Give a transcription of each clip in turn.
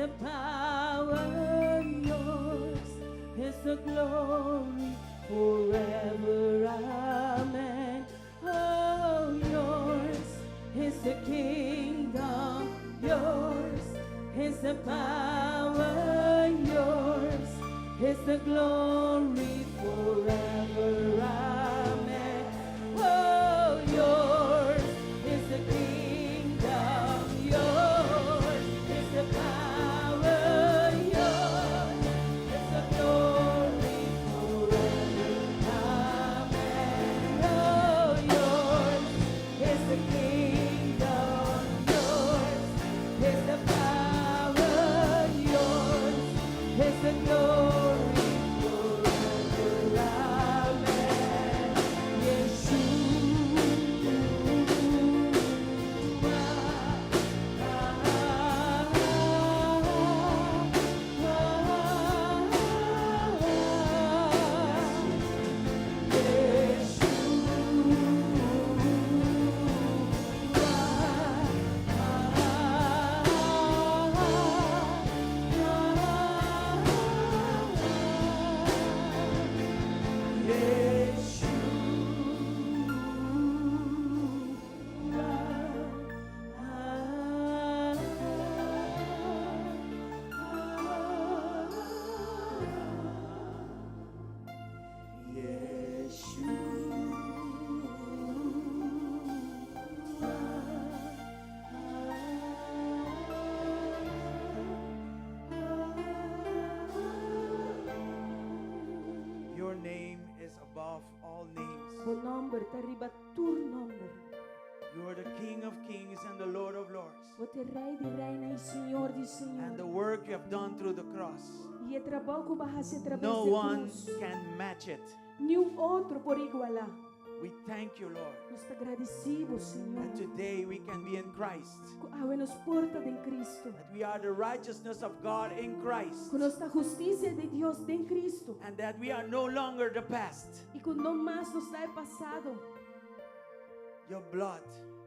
the power, yours is the glory forever. Amen. Oh, yours is the kingdom, yours is the power, yours is the glory forever. Amen. Oh, yours is the kingdom, yours is the power, yours is the glory forever. Amen. Oh, yours is the kingdom, yours is the power, yours is the glory forever. Amen. Yeshua. Ah, ah, ah, Yeshua. Ah, ah, ah, Yeshua. Ah, ah, Yeshua. Your name is above all names. Bo nòmber ta riba tur nòmber. You are the King of kings and the Lord of lords. Bo ta Rei di reinan i Señor di And the señor. work you have done through the cross, I e trabou ku bo a hasi atraves no di one krus. can match it. Ningun otro por igualá. We thank you, Lord, Nos ta gradisí Bo, Señor. that today we can be in Christ, Ku awe nos por ta den Kristu. that we are the righteousness of God in Christ, Ku nos ta hustisia di Dios den Kristu. and that we are no longer the past. I ku no mas nos ta pasado. Your blood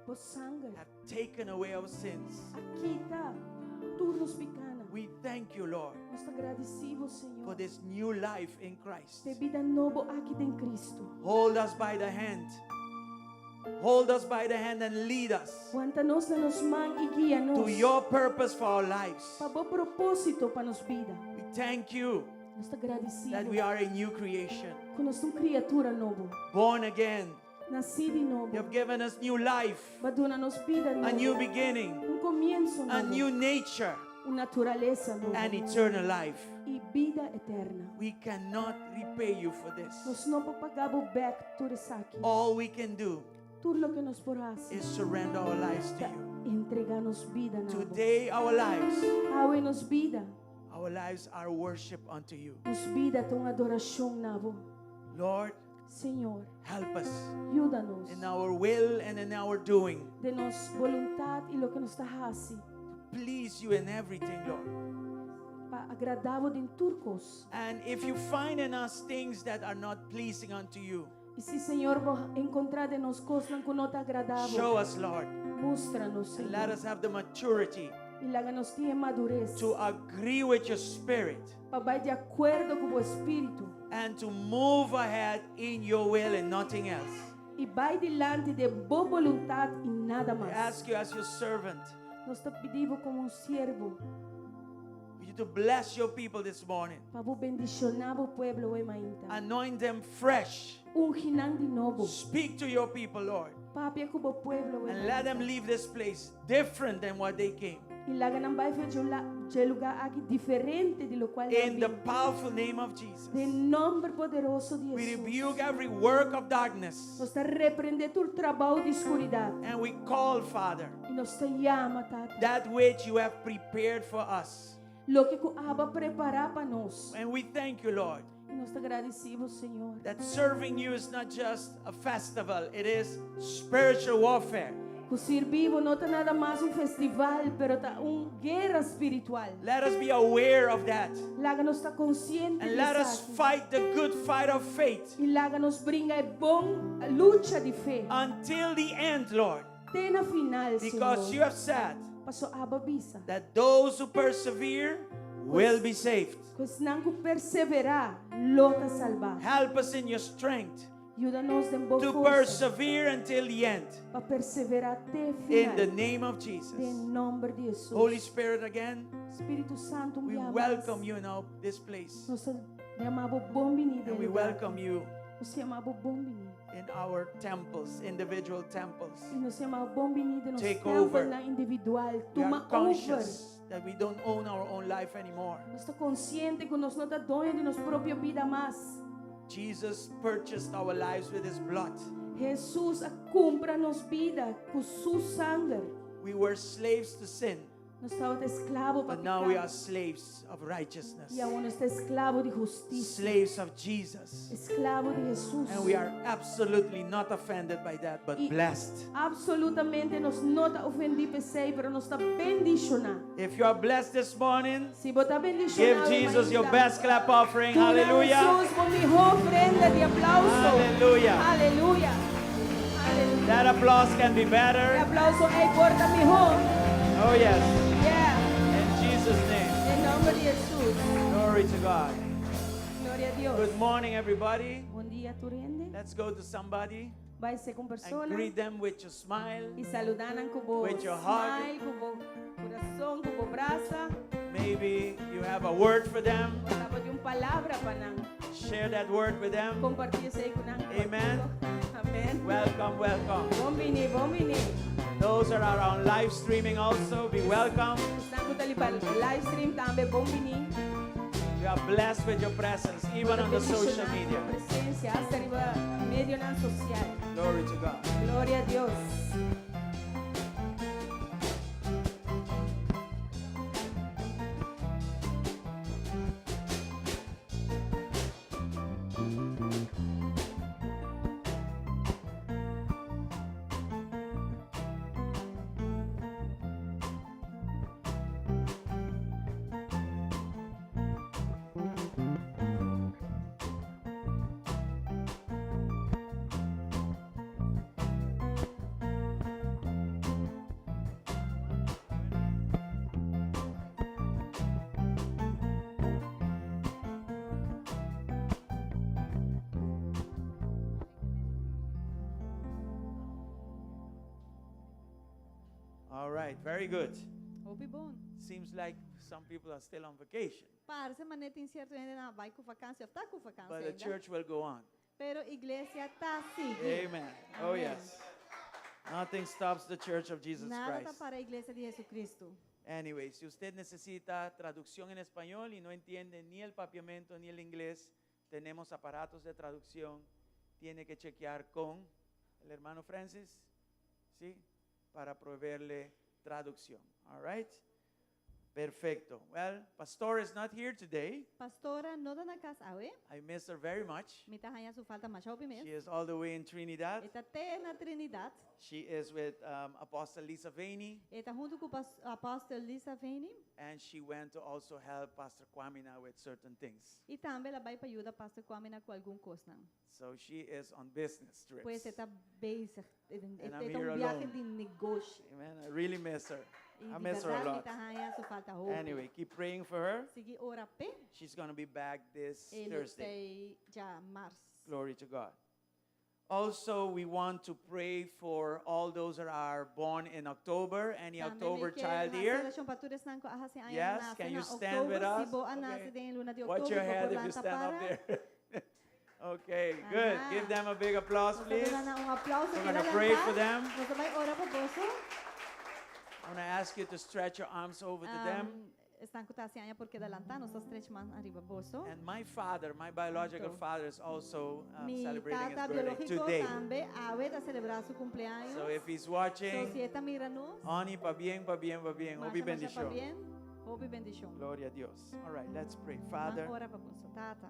Bo sanger. have taken away our sins. A kita tur nos pikánan. We thank you, Lord, Nos ta gradisí Bo, for Señor. this new life in Christ. Pa e bida nobo aki den Kristu. Hold us by the hand. Hold us by the hand and lead us Wanta nos na nos man i guia nos. to your purpose for our lives. Pa bo propósito pa nos bida. We thank you Nos ta gradisí that we are a new creation, Ku nos ta un kriatura nobo. born again. Nasí di nobo. You have given us new life, Bo a duna nos bida nobo. a new beginning, Un komienso a nobo. new nature, Un naturalesa nobo. and eternal life. I bida eterno. We cannot repay you for this. Nos no por paga bo bèk tur esaki. All we can do Tur loke nos por hasi. is surrender our lives to you. Entregá nos bida na Bo. Today, our lives, Awe nos bida. our lives are worship unto you. Nos bida ta un adorashon na Bo. Lord, Señor, help us yuda nos. in our will and in our doing. Den nos boluntat i loke nos ta hasi. Please you in everything, Lord. Pa agradá Bo den tur kos. And if you find in us things that are not pleasing unto you, I si Señor Bo enkontrá den nos kosnan ku no ta agradá Bo. show us, Lord, Mustra nos, and let Señor. us have the maturity I laga nos tin madures. to agree with your spirit Pa bai di akuerdo ku bo Spiritu. and to move ahead in your will and nothing else. I bai dilanti den bo boluntat i nada I mas. ask you as your servant, Nos ta pidi Bo komo un siervo. for you to bless your people this morning. Pa Bo bendishoná bo pueblo awe mainta. Anoint them fresh. Ungi nan di nobo. Speak to your people, Lord. Papia ku bo pueblo awe And let them mainta. leave this place different than what they came. I laga nan bai for di e lugá aki diferente di loke In the powerful name of Jesus. Den nòmber poderoso di We Jesus. rebuke every work of darkness. Nos ta reprendé tur trabou di skuridat. And we call, Father, I nos ta yama, Tata. that which you have prepared for us. Loke ku Abo a prepará pa nos. And we thank you, Lord, I nos ta gradisí Bo, Señor. that serving you is not just a festival, it is spiritual warfare. Ku sirbi Bo no ta nada mas un festival, pero ta un guera spiritual. Let us be aware of that. Laga nos ta konsiente And let us di esaki. fight the good fight of faith I laga nos bringa e bon lucha di fe. until the end, Lord. Te na final, Because Señor. you have said Pa Paso Abo a bisa. That those who persevere will be saved. Ku esnan ku perseverá lo ta salbá. Help us in your strength Yuda nos den bo to forsa persevere until the end. pa perseverá te In the final. name of Jesus. Den nòmber di Hesus. Holy Spirit, again, Spiritu Santu, un we biaha mas. welcome you in our, this place. Nos ta yama bo bon biní den And we lugar. welcome you Nos ta yama bo bon biní. in our temples, individual temples. I nos ta yama bo bon biní den nos Take over. tempelnan individual. We Tuma are over. conscious that we don't own our own life anymore. Nos ta konsiente ku nos no ta doño di nos propio bida mas. Jesus purchased our lives with his blood. Hesus a kumpra nos bida ku su sanger. We were slaves to sin, Nos tabata esklabo pa but now we piká. are slaves of righteousness, I awor nos ta esklabo di hustisia. slaves of Jesus. Esklabo di Hesus. And we are absolutely not offended by that, but I blessed. absolutamente nos no ta ofendí p'esei, pero nos ta bendishoná. If you are blessed this morning, Si bo ta bendishoná, give Jesus your best clap offering. Duna Hallelujah. Hesus bo mihó ofrenda di aplauso. Hallelujah. Aleluya. Aleluya. That applause can be E better. aplauso ei por ta mihó. Oh, yes. Yeah. In Jesus' name. Den nòmber di Hesus. Glory to God. Gloria na Dios. Good morning, everybody. Bon dia, tur hende. Let's go to somebody Bai serka un and persona greet them with your smile. i saludá nan ku bo With your hug. smile, ku bo kurason, ku bo brasa. Maybe you have a word for them. Bo ta tin un palabra pa nan. Share that word with them. Kompartí esei ku nan. Amen. Amèn. Welcome, welcome. Bon bini, bon bini. Those that are on live streaming also, be welcome. Esnan ku ta riba live stream tambe, bon bini. We are blessed with your presence, even on the social media. Presensia, asta riba medionan sosial. Glory to God. Gloria na Dios. All right, very good. Hopi bon. Seems like some people are still on vacation, Parse manera tin sierto hende a bai ku vakansi, òf ta ku vakansi but the ainda. church will go on. Pero iglesia ta sigui. Amen. Oh, Amen. yes. Nothing stops the church of Jesus Nada ta Christ. para iglesia di Jesucristo. Anyway, si usted necesita traducción en español y no entiende ni el papiamento ni el inglés, tenemos aparatos de traducción. Tiene que chequear con el hermano Francis, ¿sí? Para proveerle traducción. All right? Perfecto. Well, pastor is not here today. Pastora no ta na kas awe. I miss her very much. Mi ta haña su falta masha hopi mes. She is all the way in Trinidad. E ta te na Trinidad. She is with Apostle Lisa Vaney, E ta huntu ku Apostle Lisa Vaney. and she went to also help Pastor Kwamina with certain things. I tambe el a bai pa yuda Pastor Kwamina ku algun kosnan. So she is on business trips. Pues e ta bezig. And E I'm ta here un viahe alone. di negoshi. Amen. I really miss her. I I di miss her a bèrdat mi lot. ta haña su falta hopi. Anyway, keep praying for her. Sigui ora p'e. She's going to be back this E lo Thursday. t'ei djamars. Glory to God. Also, we want to pray for all those that are born in October. Any Tambe October mi ke child hasi here? orashon pa tur esnan ku a hasi aña Yes, nase can you na stand with oktober. us? Si bo a nase Okay. den luna di Watch oktober, your bo head por if you lanta stand up para. there. Okay, good. Give Aha. them a big applause, Nos ta please. duna nan un aplauso We're keda going to pray lantá. for them. Nos ta bai ora pa boso. I want to ask you to stretch your arms over to them. Esnan ku ta hasi aña por keda lantá, nos ta stretch man ariba boso. And my father, my biological Anto. father, is also Mi celebrating his tata birthday biológiko today. tambe awe ta selebrá su kumpleaños. So if he's So watching, si e ta mira nos, Oni, pabien, pabien, pabien, hopi masha, masha bendishon. pabien, hopi bendishon. Gloria a Dios. All right, let's pray. Ban Father, ora pa boso. Tata,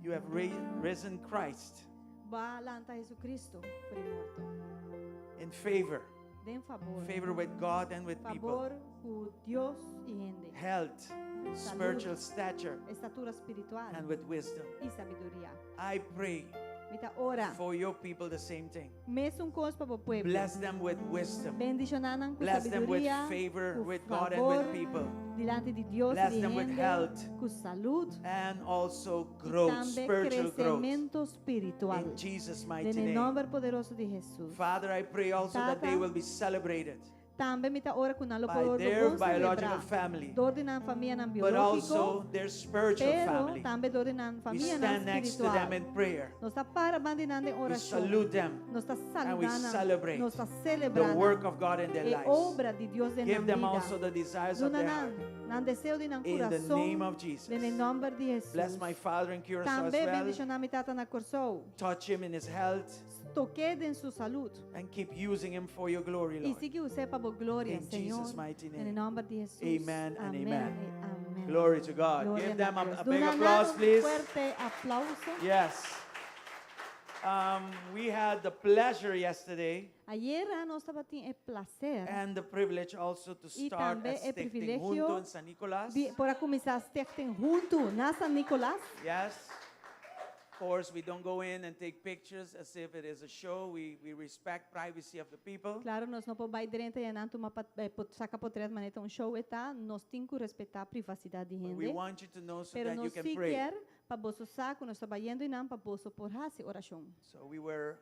you have risen Christ Bo a lanta Jesucristo for di morto. in favor, Den fabor. favor with God and with people, Fabor ku Dios i hende. health, spiritual stature, Estatura spiritual and with wisdom. i sabiduria. I pray Mi ta ora. for your people the same thing. Mesun kos pa bo pueblo. Bless them with wisdom. Bendishoná nan ku Bless them with sabiduria, favor ku with God and with favor people. dilanti di Dios Bless i di them with hende, health. ku salú And also i growth, tambe spiritual growth. kresementu spiritual. In Jesus' mighty Den name. nòmber poderoso di Hesus. Father, I pray also that they Tata, will be celebrated Tambe mi ta ora ku nan lo by por their bon biological selebrá. family, Dor di nan famianan but biológiko, also their spiritual pero family. tambe dor di nan We famianan stand next to them spiritual. in prayer. Nos ta para banda di nan den We orashon. salute them Nos ta and we saludá nan. celebrate Nos ta the selebrá work of God in their e lives. obra di Dios den Give nan them bida. also the desires of Duna their nan, heart. nan deseo di nan In the name kurason. of Jesus. Den nòmber di Bless Hesus. my father in Curacao as Tambe well. bendishoná mi tata na Kòrsou. Touch him in his health Tok'é den su salú. and keep using him for your glory, I Lord. sigui us'é pa bo gloria, In Jesus' Señor. mighty Den name. nòmber di Hesus. Amen and Amèn amen. i amèn. Glory to God. Gloria Give a them Dios. a big Duna nan applause, un please. fuerte aplauso. Yes. We had the pleasure yesterday Ayera nos tabatin e plaser and the privilege also to I start tambe at e Stichting privilegio Hunto in San Nicolas. di por a kuminsá Stichting Hunto na San Nicolas. Yes. Of course, we don't go in and take pictures as if it is a show. We respect privacy of the people. Klaro, nos no por bai drenta i nan tuma pat, eh, pot, saka potret manera ta un show e ta. Nos tin ku respetá privasidat di But we hende. want you to know so Pero that you nos can sí pray. kier pa boso sa ku nos ta bayendo einan pa boso por hasi orashon. So we were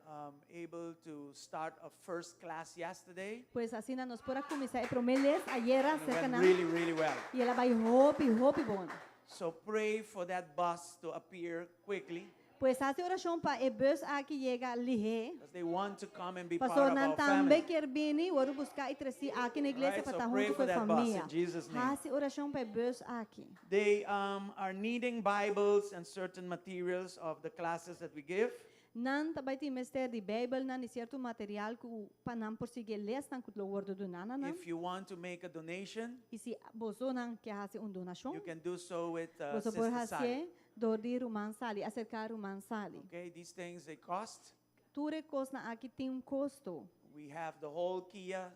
able to start a first class yesterday. Pues asina nos por a kuminsá e promé les ayera And it serka went nan. really, really well. I el a bai hopi, hopi bon. So pray for that bus to appear quickly. Pues hasi orashon pa e bus aki yega lihé. Because they want to come and be part Pastor of nan our tambe family. kier bini, wòrdu buská i tresí aki na iglesia Alright, pa so ta pray huntu for ku e that bus famia. in Jesus' name. Hasi orashon pa e bus aki. They are needing Bibles and certain materials of the classes that we give. Nan ta bai tin mester di Beibelnan i sierto material ku pa nan por sigui e lesnan ku lo wòrdu duná na nan. If you want to make a donation, I si bosonan ke hasi un donashon, you can do so with boso por Sister Sally. hasié dor di Ruman Sally, aserká Ruman Sally. Okay, these things they cost. Tur e kosnan aki tin un kosto. We have the whole Kia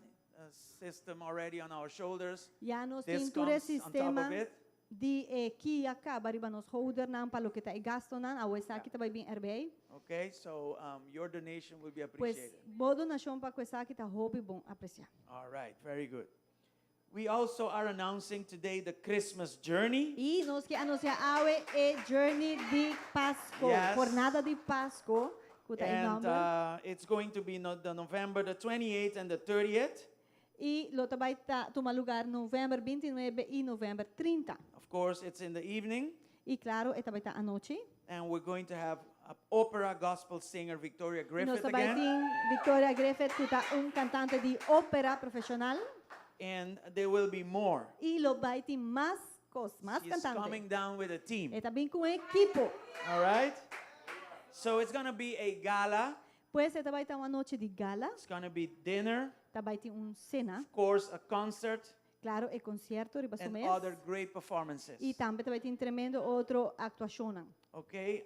system already on our shoulders. Ya nos This tin tur e comes on top of sistema it. di e Kia kaba riba nos houdernan pa loke ta e gastonan. Awe esaki ta bai bin erbij. Okay, so your donation will be Pues appreciated. bo donashon pa ku esaki ta hopi bon apresiá. All right, very good. We also are announcing today the Christmas journey. I nos ke anunsiá awe e Journey di Pasco, Yes. Jornada di Pasco, ku ta e And nòmber. it's going to be no, the November the 28th and the 30th. I lo ta bai ta tuma lugá novèmber 29 i novèmber 30. Of course, it's in the evening. I klaro, e ta bai ta anochi. And we're going to have a opera gospel singer Victoria Nos Griffith ta bai again. tin Victoria Griffith, ku ta un kantante di ópera profeshonal. And there will be more. I lo bai tin mas kos, mas She's kantante. coming down with a team. E ta bin ku un ekipo. All right? So it's going to be a gala. Pues e ta bai ta un anochi di gala. It's going to be dinner. Ta bai tin un sena. Of course, a concert. Klaro, e konsierto riba su And mes. other great performances. I tambe ta bai tin tremendo otro aktuashonnan. Okay?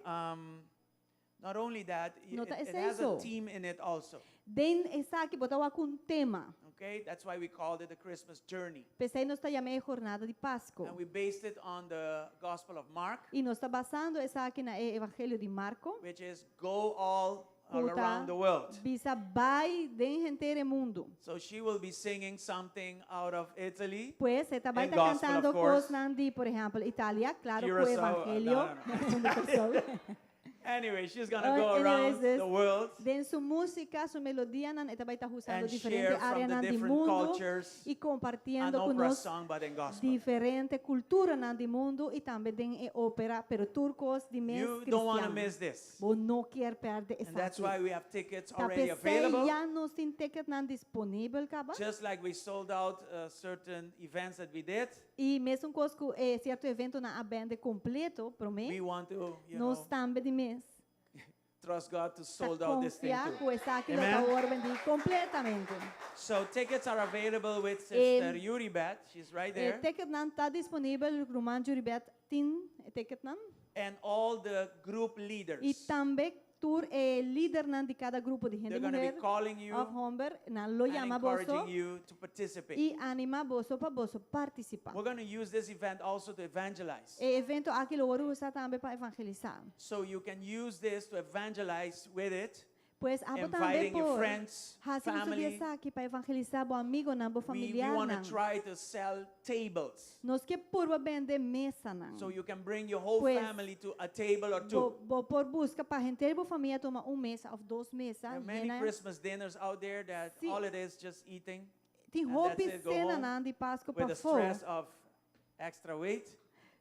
Not only that, No ta it has a esei so. theme in it also. Den esaki bo ta wak un tema. Okay? That's why we called it the Christmas Journey. P'esei nos ta yam'é e jornada di Pasco. And we based it on the Gospel of Mark, I nos ta basando esaki na e Evangelio di Marko. which is go all Ku ta around the world. Bisa bai den henter e mundu. So she will be singing something out of Italy. Pues e ta bai In ta gospel, cantando of course. kosnan di, por ehèmpel, Italia, klaro ku Curaçao, Evangelio. no, no, no. Anyway, she's going to Oh, go anyways, around this the world Den su músika, su melodianan, e ta bai ta usando and diferente share from the áreanan di different mundu cultures i an kompartiendo ku opera nos song, but in gospel. diferente kulturanan di mundu i tambe den e ópera, pero tur kos di mes You don't want to kristian. miss this. Bo no kier pèrdè And that's esaki. why we have tickets Ta already p'esei available. ya nos tin ticketnan disponibel kaba. Just like we sold out certain events that we did. I mesun kos ku e sierto eventonan a bende kompleto, promé, We want to, you nos know, tambe di mes trust God to ta sold out this thing konfia too. ku esaki lo ta Amen. wòrdu bendí kompletamente. So tickets are available with Sister E Yuribet. She's right e there. ticketnan ta disponibel, Ruman Yuribet tin e ticketnan. And all the group I leaders. tambe Tur e lidernan di kada grupo di They're hende going to be muher calling you òf hòmber, nan lo and yama boso encouraging you to participate. i animá boso pa boso partisipá. We're going to use this event also to evangelize. E evento aki lo wòrdu usá tambe pa evangelisá. So you can use this to evangelize with it, Pues abo tambe inviting your por friends, hasi uso di family. esaki pa evangelisá bo amigonan, bo We want to familiarnan. try to sell tables. Nos ke purba bende mesanan. So you can bring your whole Pues, family to a table or Bo, two. bo por buska pa henter bo famia tuma un mesa òf dos mesa. There are many Yena Christmas dinners out there that Sí. all it is just eating Tin and that's hopi it, go home senanan di Pasku with the pafó. stress of extra weight.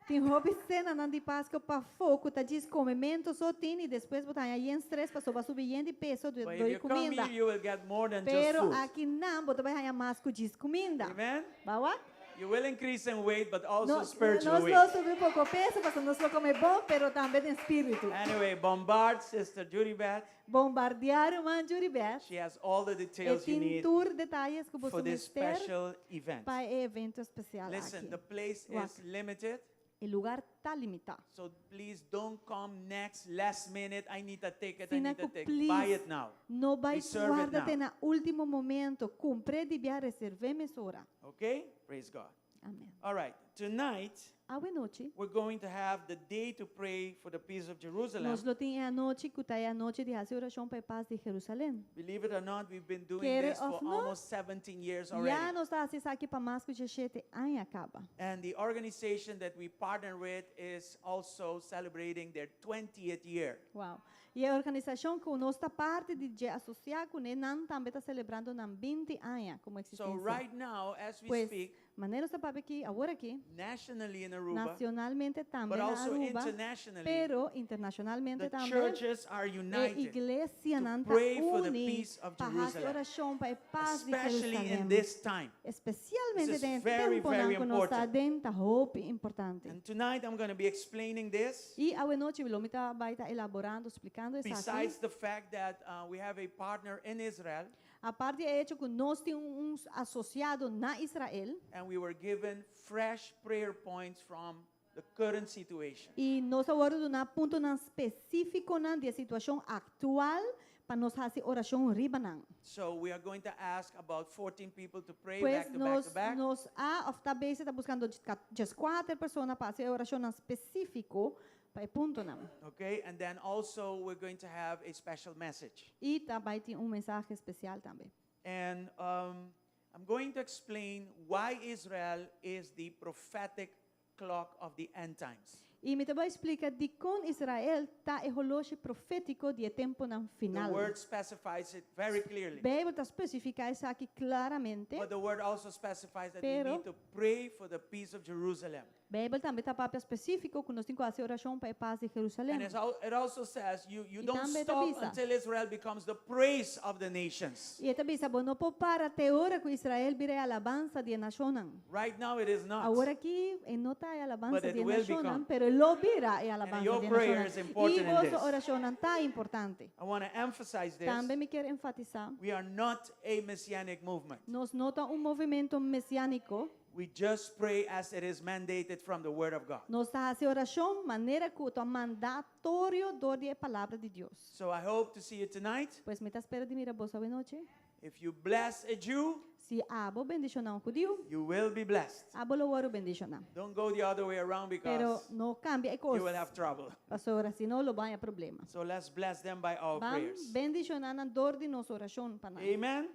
Tin hopi senanan di Pasku pafó ku ta djis komementu so tin i despues bo ta haña yen stress pasobra bo a subi yen di peso But dor if di you come kuminda. here, you will get more than just Pero food. aki nan bo ta bai haña mas ku djis kuminda. Amen? Bawa? You will increase in weight, but also No, spiritual nos weight. lo subi poko peso pasobra nos lo kome bon, pero tambe den spiritu. Anyway, bombard Sister Judy Beth. Bombardiá ruman Judy Beth. She has all the E details you tin need tur detayes ku for boso this mester special event. pa e evento espesial Listen, aki. the place Wak. is limited, E lugar ta limitá. so please don't come next last minute. I need a ticket, I Sina need a ku ticket. please Buy it now. no bai Reserve it warda te now. na último momento. Kumpr'é di bia reserv'é mesora. Okay? Praise God. Amen. All right. Tonight, Awe nochi, we're going to have the day to pray for the peace of Jerusalem. nos lo tin e anochi ku ta e anochi di hasi orashon pa e pas di Jerusalén. Believe it or not, we've been doing Kere this for òf no, almost 17 years ya already. nos ta hasi esaki pa mas ku diesshete aña kaba. And the organization that we partner with is also celebrating their 20th year. Wow. I e organisashon ku nos ta parti di dje asosiá kuné, nan tambe ta selebrando nan 20 aña komo So eksistensia. right now, as we Pues, speak, manera nos ta papia aki, awor aki, nationally in Aruba, nacionalmente tambe but na also Aruba, internationally, pero internacionalmente the tambe, churches are e united to iglesianan ta pray for the uni peace of pa hasi Jerusalem, orashon pa e pas di especially in Jerusalem. this time. Especialmente This is den e very, temponan very ku nos ta important. den ta hopi importante. And tonight I'm going to be explaining this. I awe nochi lo mi ta bai ta elaborando, splikando esaki. Besides the fact that uh, we have a partner in Israel Aparte e hecho ku nos tin un asosiado na Israel. and we were given fresh prayer points from the current situation. I nos a wòrdu duná puntonan spesífikonan di e situashon aktual pa nos hasi orashon riba nan. So we are going to ask about 14 people to pray Pues back to back nos to back. nos a òf ta bes ta buskando djeskuater persona pa hasi e orashonnan spesífiko pa e puntonan. Okay, and then also we're going to have a special message. I ta bai tin un mensahe spesial tambe. And um, I'm going to explain why Israel is the prophetic clock of the end times. I mi ta bai splika dikon Israel ta e holoshi profétiko di e tempunan The final. word specifies it very clearly. Beibel ta spesifiká esaki klaramente. But the word also specifies that we Pero need to pray for the peace of Jerusalem. Beibel tambe ta papia spesífiko ku nos tin ku hasi orashon pa e pas di And Jerusalèm. it's al- it also says you, you I don't tambe ta stop bisa. until Israel becomes the praise of the nations. I e ta bisa, bo no por para te ora ku Israel bira e alabansa di e nashonnan. Right now it is not. Awor aki e no ta e alabansa But it di e will nashonnan, become. pero e lo bira e alabansa your di e prayer is nashonnan. important I in boso this. orashonnan ta importante. I want to emphasize this. Tambe mi kier enfatisá, We are not a messianic movement. nos no ta un movementu mesiániko. We just pray as it is mandated from the Word of God. Nos ta hasi orashon manera ku ta mandatorio dor di e Palabra di Dios. So I hope to see you tonight. Pues mi ta spera di mira boso awe nochi. If you bless a Jew, Si abo bendishoná un hudiu, you will be blessed. abo lo wòrdu bendishoná. Don't go the other way around Pero because no kambia e kos. you will have trouble. Pasobra si no lo bo haña problema. So let's bless them by our Ban prayers. bendishoná nan dor di nos orashon pa nan. Amen.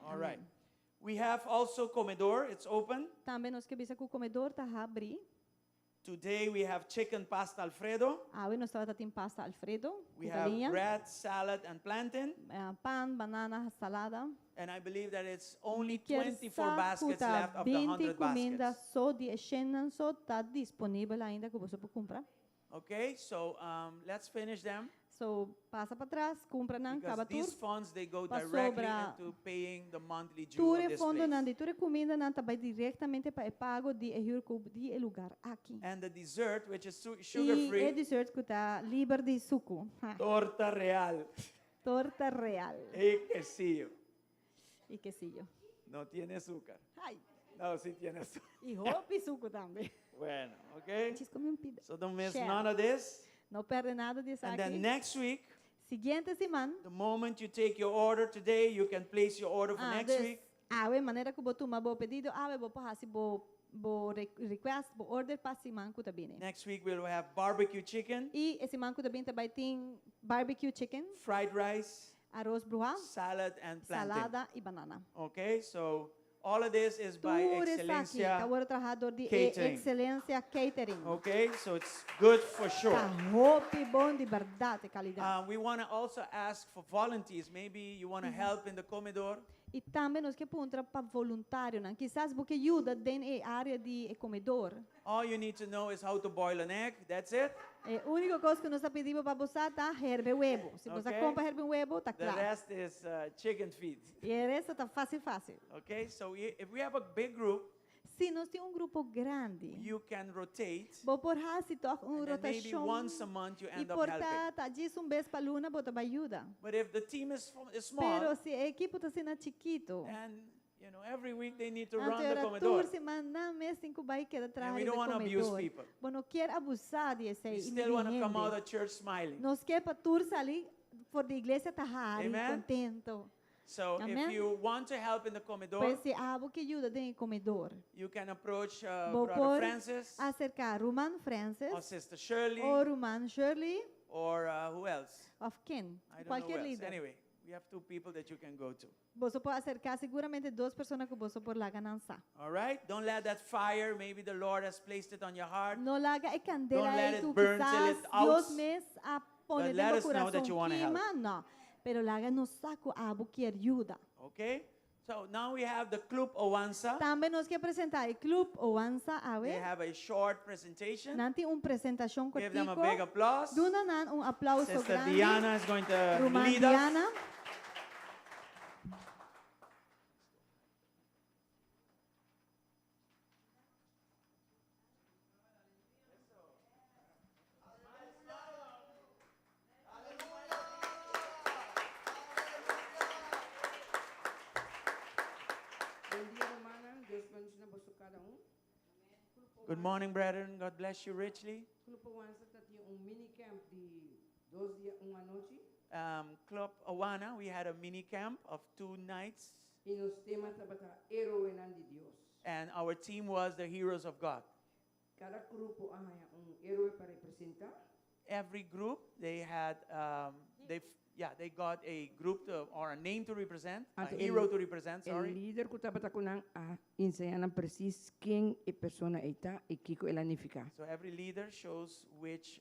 All right. We have also comedor. It's open. Tambe nos ke bisa ku komedor ta habrí. Today we have chicken pasta alfredo. Awe nos tabata tin pasta alfredo, We ku have galiña, bread, salad, and plantain. pan, banana, salada. And I believe that it's only Mi kier 24 sa ku baskets ta left of the 20 100 kuminda baskets. so di e shennan so ta disponibel ainda ku boso por kumpra. Okay, so um, let's finish them So pasa patras, kumpra nan, because kaba tur. these funds they go Pa directly sobra into paying the monthly due Tur of e this fondonan place. di tur e kumindanan ta bai direktamente pa e pago di e huurkoop di e lugar aki. And the dessert, which is I e sugar-free, dessert ku ta liber di suku. Ha. torta real Torta real. y quesillo. I quesillo. No tiene azúcar. Ai. No, sí tiene azúcar. I hopi suku tambe. Bueno, okay. Djis kome un pida. So don't miss Share. none of this. No pèrdè nada di And then esaki. next week, Siguiente siman. The moment you take your order today, you can place your order for Ah, next dus, week. awe, manera ku bo tuma bo pedido, awe bo por hasi bo bo request, bo order pa siman ku ta bini. Next week we'll have barbecue chicken, I e siman ku ta bini ta bai tin barbecue chicken, fried rice, aros bruhá, salad and plantain. salada i banana. Okay, so all of this is by Tur esaki Excelencia. ta wòrdu trahá dor di e Catering. Excelencia Catering. Okay, so it's good for sure. Ta hopi bon di bèrdat e kalidat. We want to also ask for volunteers. Maybe you want to help in the comedor. I tambe nos ke puntra pa voluntarionan. Kisas bo ke yuda den e área di e komedor. All you need to know is how to boil an egg. That's it. E úniko kos ku nos ta pidi bo pa bo sa ta herbe webo. Si bo sa Okay. kon pa herbe un webo, ta The kla. rest is chicken feet. I e resto ta fásil fásil. Okay, so if we have a big group, Si nos tin un grupo grandi, you can rotate. bo por hasi tòg un And then maybe rotashon. once a month you I end up por helping. ta ta djis un bes pa luna bo ta bai yuda. But if the team is small, Pero si e ekipo ta asina chikitu, and every week they need to run anto the ora comedor. tur siman nan mes tin ku bai keda traha And we riba don't e want to abuse comedor. people. Bo no kier abusá di We esei i still ni want di to come out hende. of church smiling. Nos kier pa tur sali for di iglesia ta hari, Amen. contento. So if Amen. you want to help in the comedor, Pues si abo ke yuda den e comedor, you can approach bo Brother por Francis acerca Ruman Francis or Sister Shirley o Ruman Shirley or who else? of ken, I don't know who cualkier else. lider. Anyway, we have two people that you can go to. Boso por acerca seguramente dos persona ku boso por laga nan sa. All right? Don't let that fire, maybe the Lord has placed it on your heart. No laga e candela Don't let ei it ku burn till kisas it outs. Dios mes a pone But den let bo us know that kurason you wanna help. kima, no. Pero laga nos sa ku abo kier yuda. Okay? So now we have the Club Owansa. Tambe nos ke presentá e Club Owansa awe. They have a short presentation. Nan tin un presentashon Give them a kortiko. big applause. Duna nan un aplauso Sister grandi. Diana is going to Ruman lead us. Diana. Bon dia rumannan, Dios bendiciona boso cada un. Good morning, brethren. God bless you richly. Club Awansa ta tin un mini camp di dos dia un anochi. Club Awana, we had a mini camp of two nights. I nos tema tabata Héroenan di Dios. And our team was the Heroes of God. Kada grupo a haña un héroe pa representá. Every group, they had, they, yeah, they got a group to, or a name to represent, a Anto hero to represent, e sorry. lider ku tabata ku nan a enseñá nan presis ken e persona ei ta i kiko el a nifiká. So every leader shows which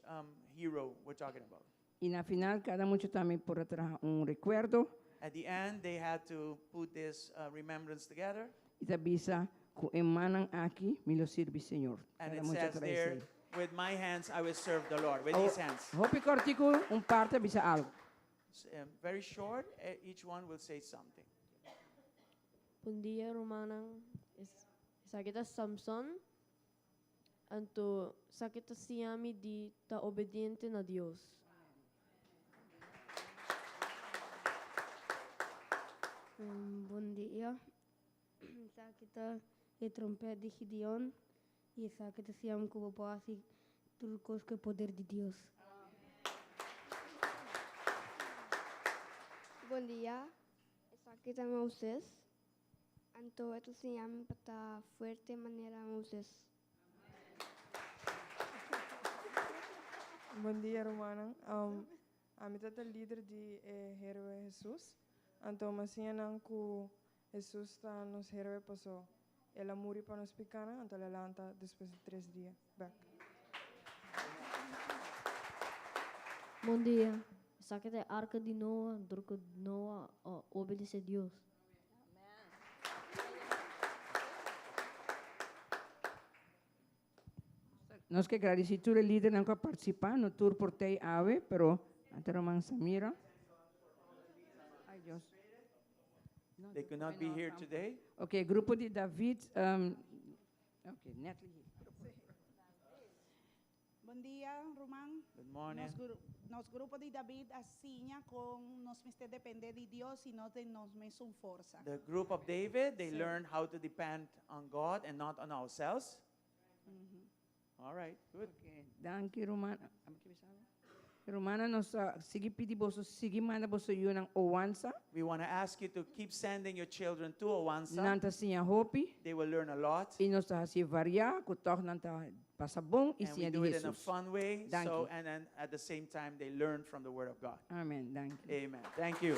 hero we're talking about. I na final kada mucha tambe por a traha un rekuerdo. At the end, they had to put this remembrance together. I ta bisa ku e mannan aki mi lo sirbi Señor. And Kada it mucha says traha there, esei. with my hands I will serve the Lord, with Oh, these hands. Hopi kortiku, un par ta bisa algu. Very short, each one will say something. Bon dia, rumannan. Esaki ta Samson. Anto, esaki ta siña mi di ta obediente na Dios. Bon dia. Esaki ta e trompet di Gideon. I esaki ta siña mi ku bo por hasi tur kos ku e poder di Dios. Bon dia. Esaki ta Moses. Anto e ta siña mi pa ta fuerte manera Moses. Bon dia rumannan. Ami ta ta lider di e héroe Hesus. Anto mi a siña nan ku Hesus ta nos héroe paso el a muri pa nos pikánan, anto el a lanta despues di tres dia bèk. Bon dia. Esaki ta e arka di Noa dor ku Noa a obedesé Dios. Nos ke gradisí tur e lidernan ku a partisipá, no tur por tei awe, pero ante ruman Samira. Ay Dios. They could not be here today. Ok, grupo di David, ok, Natalie. Bon dia, ruman. Good morning. Nos grupo di David a siña con nos mester depende di Dios y no di nos mesun forsa. The group of David, they Sí. learned how to depend on God and not on ourselves. All right, good. Okay, danki, ruman. Rumannan, nos ta sigui pidi boso sigui manda boso yunan Owansa. We want to ask you to keep sending your children to Owansa. Nan ta siña hopi. They will learn a lot. I nos ta hasié variá ku tòg nan ta pasa bon i And we siña di do it in a Hesus. fun way. Danki. So, and then at the same time, they learn from the Word of God. Amen. Danki. Amen. Thank you.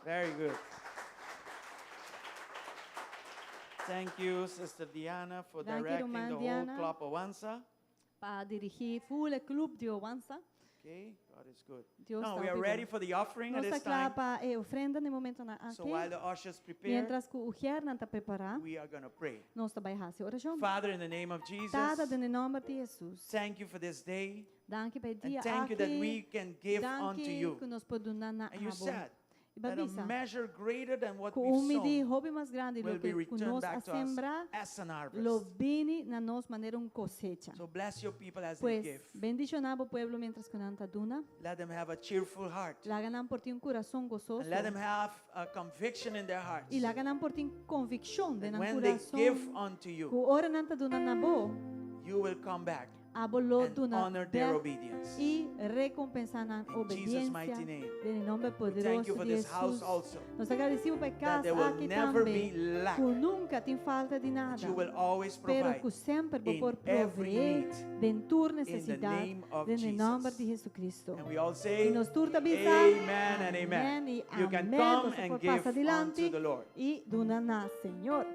Very good. Thank you, Sister Diana, for Danki, directing ruman the whole Diana. Club Owansa. Pa dirigí full e klup di Owansa. Okay, God is good. Dios Now ta we are hopi ready bon. for the offering at Nos ta this kla time. pa e ofrenda na e momentonan So aki. while the ushers prepare, Mientras ku uhernan ta prepará, we are going to pray. nos ta bai hasi orashon. Father, in the name of Jesus, Tata, den e nòmber di Hesus. thank you for this day. Danki pa e And dia thank you that aki. we can give unto Danki you. ku nos por duna na And you abo. said I bo a that a bisa measure greater than what ku we've un midí sown hopi mas grandi will be loke ku returned nos a back to us sembra as an lo harvest. bini na nos manera un kosecha. So bless your people as they Pues give. bendishoná bo pueblo mientras ku nan ta duna. Let them have a cheerful heart. Laga nan por tin un kurason gososo. And let them have a conviction in their hearts. I laga nan por tin konvikshon den That nan when they kurason give unto you, ku ora nan ta duna na bo, you will come back abo lo and duna honor their bèk obedience. i rekompensá nan In Jesus' mighty obedensia name. den e nòmber We thank you poderoso for di this house Hesus. also. Nos ta agradesido pa e That kas there will aki never tambe, be lack. ku nunka tin falta di That nada, you will always pero provide ku semper bo in por every proveé need. den tur In the nesesidat name of den e nòmber Jesus. di Jesucristo. And we all say, I nos tur ta bisa, Amen and amen. Amen i You can amen. come Boso and por give pasa unto dilanti the Lord. i duna na Señor.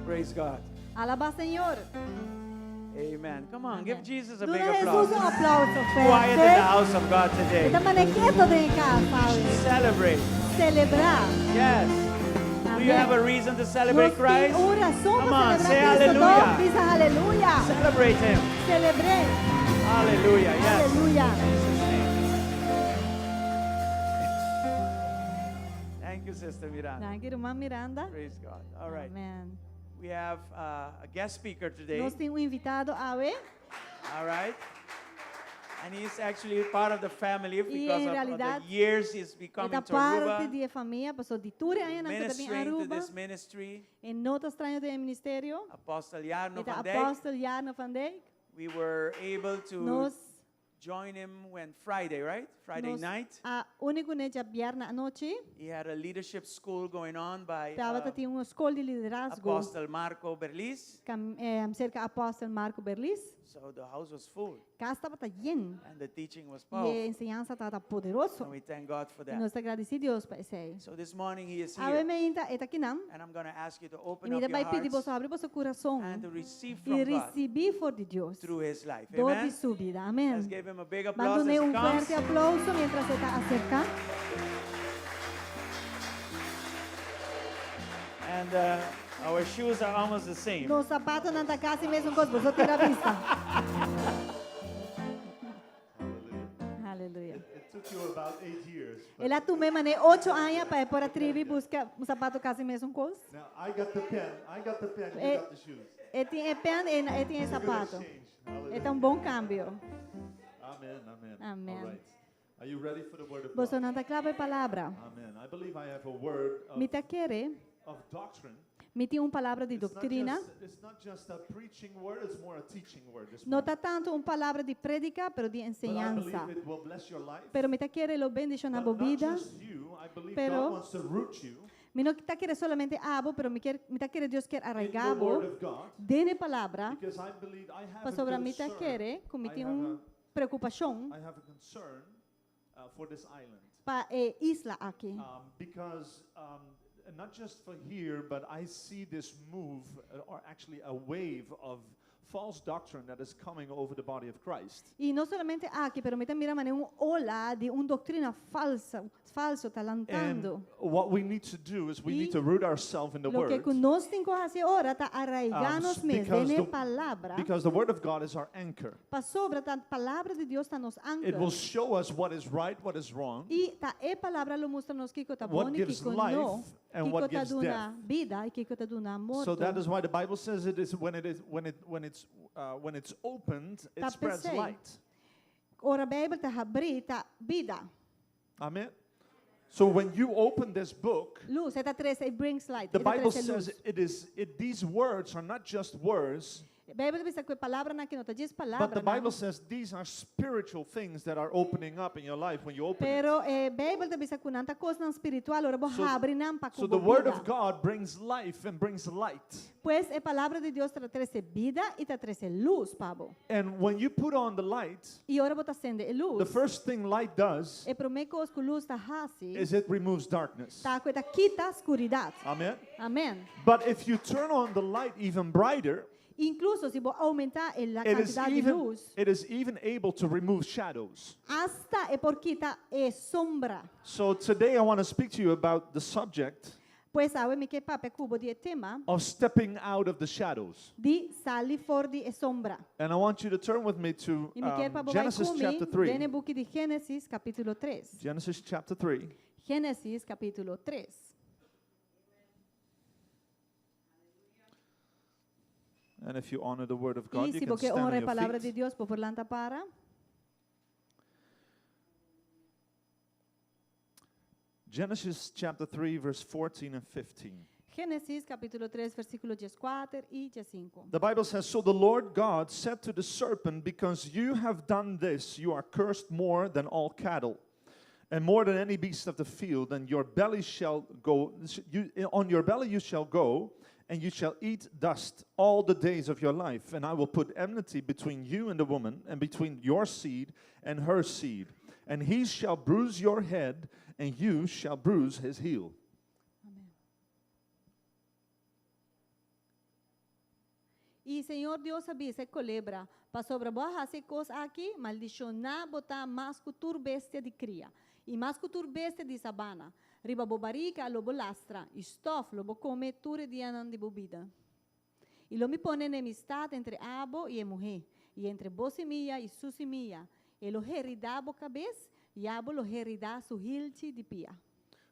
Praise God. Alabá Señor. Amen. Come on, give Jesus a Duna big Jesus applause. un aplauso Quiet in the fuerte. house of God today. E ta mane keto den kas, awe. Celebrate. Selebrá. Yes. Do you Amen. have a reason to celebrate Nos tin Christ? un rason Come pa on, selebrá say Cristo. hallelujah. Bisa aleluya. Celebrate him. Selebr'é. Hallelujah. Yes. Aleluya. Jesus' name. Thank you, Sister Miranda. Danki, ruman Miranda. Praise God. All right. Amen. We have a guest speaker today. Nos tin un invitado awe. All right. And he's actually part of the family because en of, of realidad, the years he's been coming E ta to parte Aruba, di e famia, paso di tur e añanan ku ta bin ministering to Aruba. this ministry. E no ta straño den e ministerio. Apostle Jarno E ta van Dijk. Apostel Jarno van Dijk. We were able to Nos join him when Friday, right? Friday nos night. a uni kuné djabièrnè anochi. He had a leadership school going on by Tabata tin un skol di liderazgo. Apostle Marco Berlis. Kam, eh, serka Apostel Marco Berlis. So the house was full Kas tabata yen. and the teaching was I e powerful. enseñansa tabata poderoso. And we thank God for I that. nos ta gradisí Dios pa esei. So this morning he is Awe here. meinta e ta akinan. And I'm going to ask you to I open mi up ta your bai pidi hearts boso habri boso kurason and to receive i from God risibí for di Dios through his life. dor di Amen. su bida. Amen. Let's give him a big Ban applause as dun'é he un comes. fuerte aplauso mientras e ta aserká. And our shoes are almost the same. Nos zapatonan ta casi mesun cos, boso tira bista. Hallelujah. It took you about eight years. but El a tum'é mané ocho aña pa e por a tribi busca un zapato casi mesun cos. Now I got the pen. I got the pen. You E, got the shoes. e tin e pen, e, e tin e It's a good zapato. exchange. E ta Hallelujah. un bon cambio. Amen. Amen. Amen. All right. Are you ready for the word of Boso God? nan ta cla pa e palabra. Amen. I believe I have a word of, Mi ta kere, of doctrine. mi tin un palabra di It's not doctrina. just, it's not just a preaching word, it's more a teaching word this No morning. ta tanto un palabra di predica, pero di But I enseñansa. believe it will bless your life. Pero mi ta kere lo bendiciona But bo not bida. just you, I believe Pero- God wants to root you Mi no ta kere solamente abo, pero mi, kier, mi ta kere Dios kier in the arraigá bo Word of God den e palabra. because I believe I have a Pasobra mi ta concern. kere, ku mi I tin have un preokupashon I have a concern for this island. pa e isla aki. Because and not just for here, but I see this move, or actually a wave of false doctrine that is coming over the body of Christ. I no solamente aki, pero mi ta mira manera un ola di un doktrina falso, falso ta And lantando. what we need to do is we need I to root ourselves in the Loke Word. ku nos tin ku hasi ora ta arraigá nos mes because den e the, palabra. because the Word of God is our anchor. Pasobra ta palabra di Dios ta nos It will anker. show us what is right, what is wrong, I ta e palabra lo mustra nos kiko ta what bon i gives kiko life, no, and kiko what ta gives duna death. bida i kiko ta duna So that morto. is why the Bible says it is when it is when it when it's when it's opened, it Ta spreads p'esei. light. Ora Beibel ta habrí ta bida. Amen. So when you open this book, Lus, e ta trese, it brings light. the E ta Bible trese says lus. it is it these words are not just words, Beibel ta bisa ku e palabranan aki no ta djis but the palabranan. Bible says these are spiritual things that are opening up in your life when you open it. Pero e Beibel ta bisa ku nan ta kosnan spiritual, ora bo So, habri nan pa so ku the bo word bida. of God brings life and brings light. Pues e palabra di Dios ta trese bida i ta trese lus pa bo. And when you put on the light, I ora bo ta sende e the lus, first thing light does e promé kos ku lus ta hasi, is it removes darkness. ta ku e ta kita skuridat. Amen. Amen. But if you turn on the light even brighter, Inkluso si bo oumentá e la it is kantidat di even lus, it is even able to remove shadows. asta e por kita e sombra. So today I want to speak to you about the subject Pues awe mi ke papia ku bo di e tema of stepping out of the shadows. di sali for di e sombra. And I want you to turn with me to I mi ke pa bo bai Genesis ku mi chapter den e 3. buki di Génesis kapítulo 3. Genesis chapter 3. Génesis kapítulo 3. And if you honor the word of God, I you si can bo ke stand on honra e your palabra di feet. Dios, bo por lanta para. Genesis chapter 3, verse 14 and 15. Génesis kapítulo 3, versíkulo 14 i 15. The Bible says, So the Lord God said to the serpent, Because you have done this, you are cursed more than all cattle, and more than any beast of the field, and your belly shall go, you, on your belly you shall go, and you shall eat dust all the days of your life. And I will put enmity between you and the woman, and between your seed and her seed. And he shall bruise your head, and you shall bruise his heel. Amen. I Señor Dios a bisa e kolebra, pasobra bo a hasi e kos aki, maldishoná bo ta mas ku tur bestia di kria, i mas ku tur bestia di sabana. Riba bo barika lo bo lastra, i stòf lo bo kome tur e dianan di bo bida. I lo mi pone enemistat entre abo i e muhé, i entre bo simia i su simia. E lo heridá bo kabes, i abo lo heridá su hilchi di pia.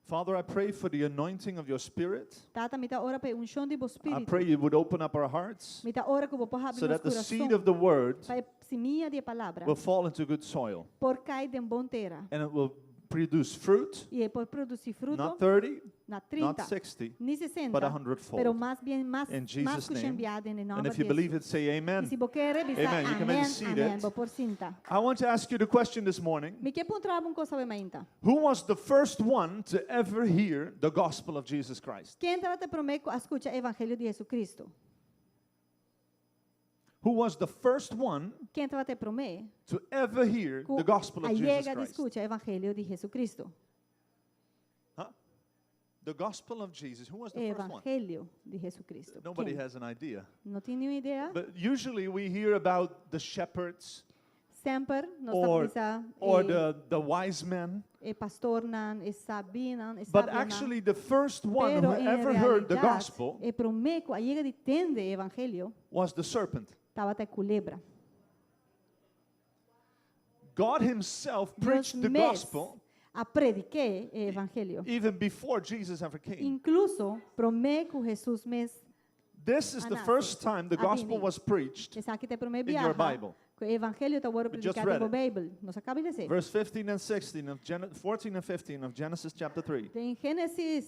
Father, I pray for the anointing of your spirit. Tata, mi ta ora pa e unshon di bo I spiritu. pray you would open up our hearts Mi ta ora ku bo por habri so nos that the seed kurason of the word pa e simia di e palabra will fall into good soil por kai den bon tera and it will produce fruit, i e por produsí fruto not 30, na not 30, 60, ni but a 60, pero hundredfold. mas bien mas In mas Jesus' ku name. shen biaha den e And nòmber if you di believe Hesus. it, say I amen. si bo kere bisa Amen. You can be amèn, amèn, seated. bo por sinta. I want to ask you the question this morning. Mi ke puntra bo un kos awe mainta. Who was the first one to ever hear the gospel of Jesus Christ? Ken tabata e promé ku a skucha evangelio di Jesucristo? Who was the first one Ken tabata e promé to ever hear ku the gospel a of Jesus yega di Christ? skucha evangelio di Jesucristo? Huh? The gospel of Jesus. Who was the first one? Evangelio di Jesucristo. Nobody Ken? has an idea. No tin niun idea? But usually we hear about the shepherds Semper nos ta or, bisa or e, the, the wise men. e pastornan, e sabinan, e But sabionan. actually, the first one Pero who en ever heard the realidat, gospel e promé ku a yega di tende e evangelio was the serpent. tabata e kulebra. God Himself Dios preached the mes gospel a predik'é e evangelio. even before Jesus ever came. Inkluso promé ku Jesus mes This is the a nase, first time the a gospel bini. was preached Esaki ta e promé in your biaha Bible. ku e evangelio ta wòrdu We just prediká read den bo it. Beibel. Nos a kaba di lesa. Verse 15 and 16 of 14 and 15 of Genesis chapter 3. Den Génesis.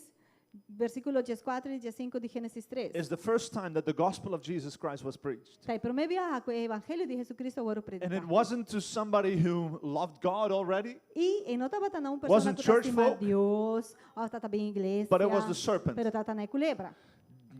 Versíkulo 14 i 15 di Génesis 3. Is the first time that the gospel of Jesus Christ was preached. Ta e promé biaha ku e evangelio di Jesucristo a wòrdu And it prediká. wasn't to somebody who loved God already, I e no tabata na un persona Wasn't ku ta church stima folk. Dios, òf tabata bin iglesia, but it was the serpent. pero tabata na e kulebra.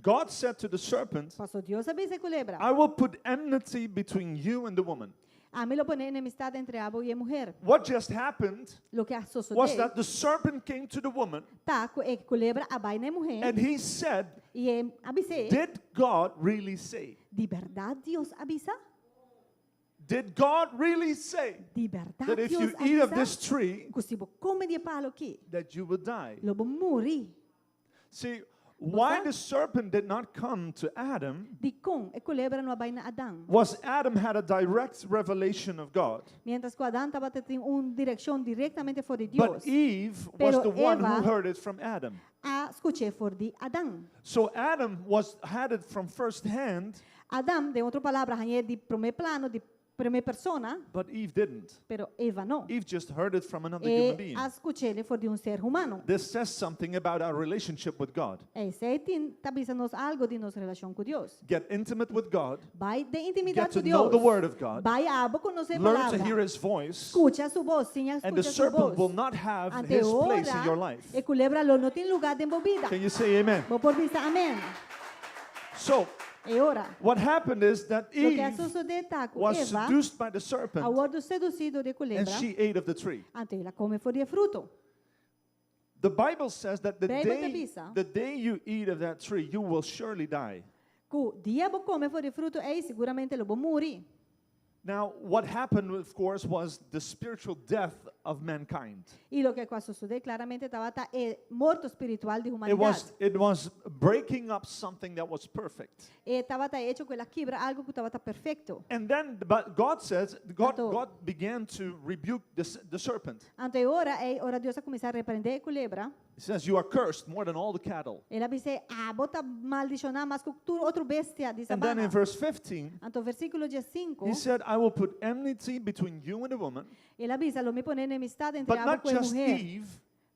God said to the serpent, Paso Dios a bisa e kulebra, I will put enmity between you and the woman. Ami lo pone enemistat entre abo i e muher. What just happened Loke a was sosodé that the serpent came to the woman ta ku e kulebra a bai na e muher and he said, i e a bis'é, Did God really say? Di bèrdat Dios a bisa? Did God really say Di bèrdat that if Dios you a eat of bisa this tree, ku si bo kome di e palu aki, that you will die? lo bo muri? See, why Bosa? the serpent did not come to Adam Dikon e kulebra no a bai na Adan? was Adam had a direct revelation of God. Mientras ku Adan tabatin un direkshon direktamente for di But Dios, Eve was Pero the one who Eva heard it from Adam. a skuch'é for di Adan. So Adam was had it from first hand, Adan, den otro palabra, a hañ'é di promé plano, di promé persona, but Eve didn't. pero Eva no. Eve just heard it from another human E being. a skuch'é for di un ser humano. This says something about our relationship with God. Esei tin ta bisa nos algu di nos relashon ku Dios. Get intimate with God, Bai den get intimidat to ku know Dios. the Word of God, Bai abo konosé learn to hear palabra. His voice, Skucha su bos, siña and the skucha su serpent will bos. not have Ante his place in ora, your life. e kulebra lo no tin lugá den bo bida. Can you say amen? Bo por bisa amèn. So, E ora, what happened is that loke a Eve sosodé ta ku was Eva seduced by the a serpent wòrdu sedusí dor di and kulebra, she ate of the tree. anto el a kome for di e fruto. The Bible says that the Beibel ta day, bisa. the day you eat of that tree, you will surely die. Ku dia bo kome for di e fruto ei, siguramente lo bo muri. Now, what happened, of course, was the spiritual death of mankind. I loke a sosodé klaramente tabata e morto spiritual di It humanidat. was, it was breaking up something that was perfect. E tabata e echo ku el a kibra algu ku tabata perfekto. And then, but God says, God, Anto- God began to rebuke the, s- the serpent. Anto e ora ei, ora Dios a kuminsá reprendé e kulebra, He says, You are cursed more than all the cattle. el a bis'é, Abo ta maldishoná mas ku tur otro bestia di And then in sabana. verse 15, Anto versíkulo 15, he said, I will put enmity between you and the woman, el a bisa, Lo mi pone enemistat entre but abo not ku e just muher. Eve,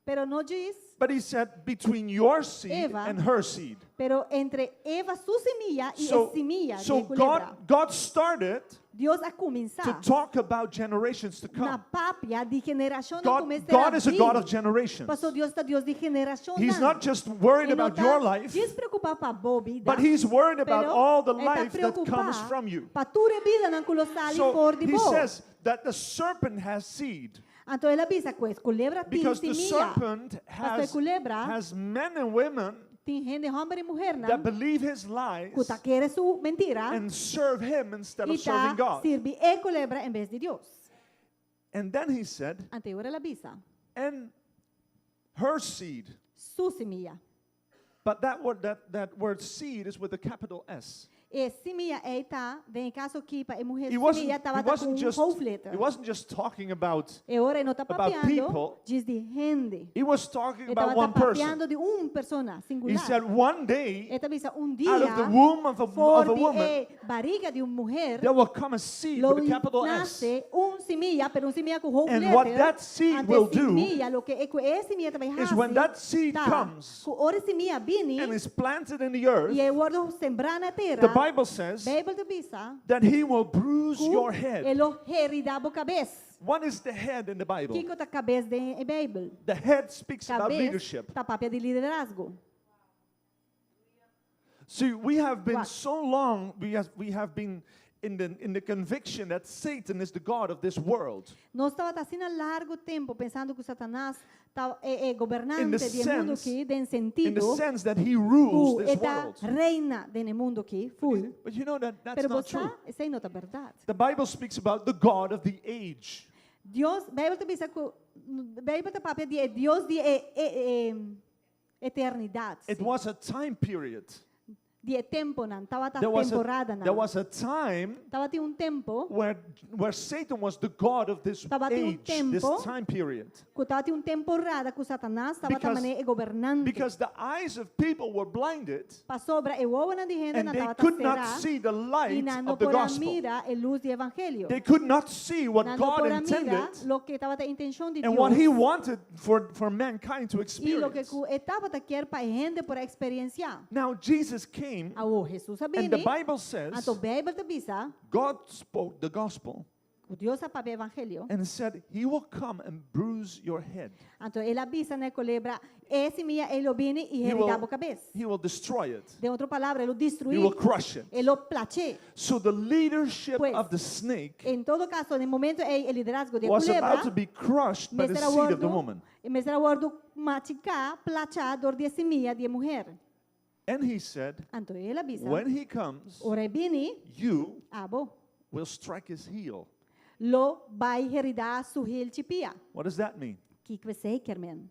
Pero no djis, but he said, between your seed Eva, and her seed. pero entre Eva su simia i So, e simia di so e kulebra. God, God started Dios a to kuminsá talk about generations to na come. papia di generashonnan God, ku mester God is a God of bin. generations. Paso Dios ta Dios di generashonnan. He's not just worried E no about ta your life, djis preokupá pa bo bida, but he's worried about pero all the e ta life that comes preokupá from you. pa tur e bidanan ku lo sali So for di he bo. says that the serpent has seed Anto el a bisa ku e kulebra tin because the simia. serpent Paso e has, kulebra has men and women tin hende hòmber i muhernan that believe his lies ku ta kere su mentira and serve him instead i of serving ta God. sirbi e kulebra en bes di Dios. And then he said, Anto e ora el a bisa and her seed. su simia. But that word, that, that word seed is with a capital S. E simia ei ta, den e kaso akí pa e muher He wasn't, simia he tabata ku wasn't un just hoofdletter. he wasn't just talking about E ora e no ta about papiando people. djis di hende. He was talking E about tabata one person. papiando di un persona He singular. said one day E ta bisa un out of the dia womb of a, for of a di woman e barriga di un muher there will come a seed lo with a capital S. nace un simia, pero un simia ku And what hoofdletter. that seed Ante will do simia, loke e ku e simia ta bai is when hasi, that seed ta, comes ku ora e simia bini and is planted in the earth, i e wòrdu sembrá na tera, the Bible says Beibel ta bisa that he will bruise ku your e head. lo heridá bo kabes. What is the head in the Bible? Kiko ta kabes den e Beibel? The head speaks about Kabes leadership. ta papia di liderazgo. See, we have been What? so long, we have, we have been in the, in the conviction that Satan is the God of this world. Nos tabata asina largu tempu pensando ku Satanas ta e, e In the gobernante di e mundu sense, akí, den in the sentido sense that he rules ku this e ta world. reina den e mundu akí, full. But you know that that's Pero not bo true. sa, esei no ta bèrdat. The Bible speaks about the God of the age. Dios, Beibel ta bisa ku Beibel ta papia di e Dios di e, e, e eternidat. It Sí. was a time period. Di e temponan, tabata There was a, temporadanan. there was a time Tabatin un tempo where Satan was the god of this Tabatin un age, this tempo time period. ku tabatin un temporada ku Satanas tabata Because- manera e gobernante. Because the eyes of people were blinded Pasobra e wowonan di and hendenan they tabata could not será see the i light nan no of the por a gospel. mira e lus di evangelio. They could not see what Nan no God por a mira intended loke tabata intenshon di and what He Dios wanted for mankind to i loke experience. ku e tabata kier pa e hende por a eksperensiá. Now, Jesus came, Awor Jesus a and the bini, Bible says anto Beibel ta bisa God spoke the gospel ku Dios a papia evangelio. and said, He will come and bruise your head, Anto el a bisa na e kolebra, e simia ei lo bini i He heridá will, bo kabes. he will destroy it, Den otro palabra, e lo He destruí, will crush it. e lo plach'é. So, the leadership Pues, of the snake En todo kaso, na e momento ei, e liderazgo di e was kulebra about to be crushed by the mester a seed of the wòrdu, woman. mester a wòrdu machiká, plachá dor di e simia di e muher. And he said, Anto el a bisa, When he comes, ora e bini, you abo will strike his heel. lo bai heridá su hilchi pia. What does that mean? Kiko esei kier men?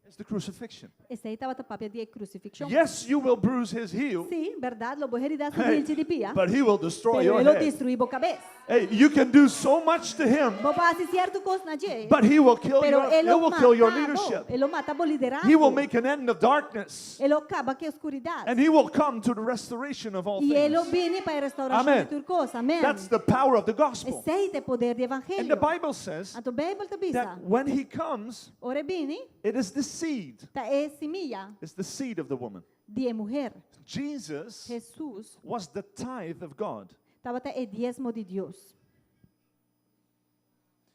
It's the crucifixion. Esei tabata papia di e krusifikshon. Yes, you will bruise his heel, Sí, bèrdat, lo bo heridá su Hey, hilchi di pia, but he will destroy pero your e lo head. destruí bo kabes. Hey, you can do so much to him, Bo por hasi sierto kos na dje, but he will kill pero your, e he lo will kill your mata bo, leadership. e lo mata bo He will liderazgo. make an end of darkness, E lo kaba ku oskuridat. and he will come to the restoration of all I e lo things. bini pa e restaurashon Amen. di tur kos. Amèn. That's the power of the gospel. Esei ta e poder di And the evangelio. Bible says Anto Beibel ta bisa, that when he comes, ora e bini, it is the seed. ta e simia It's the seed of the woman. di e muher. Jesus Jesus was the tithe of God. tabata e diesmo di Dios.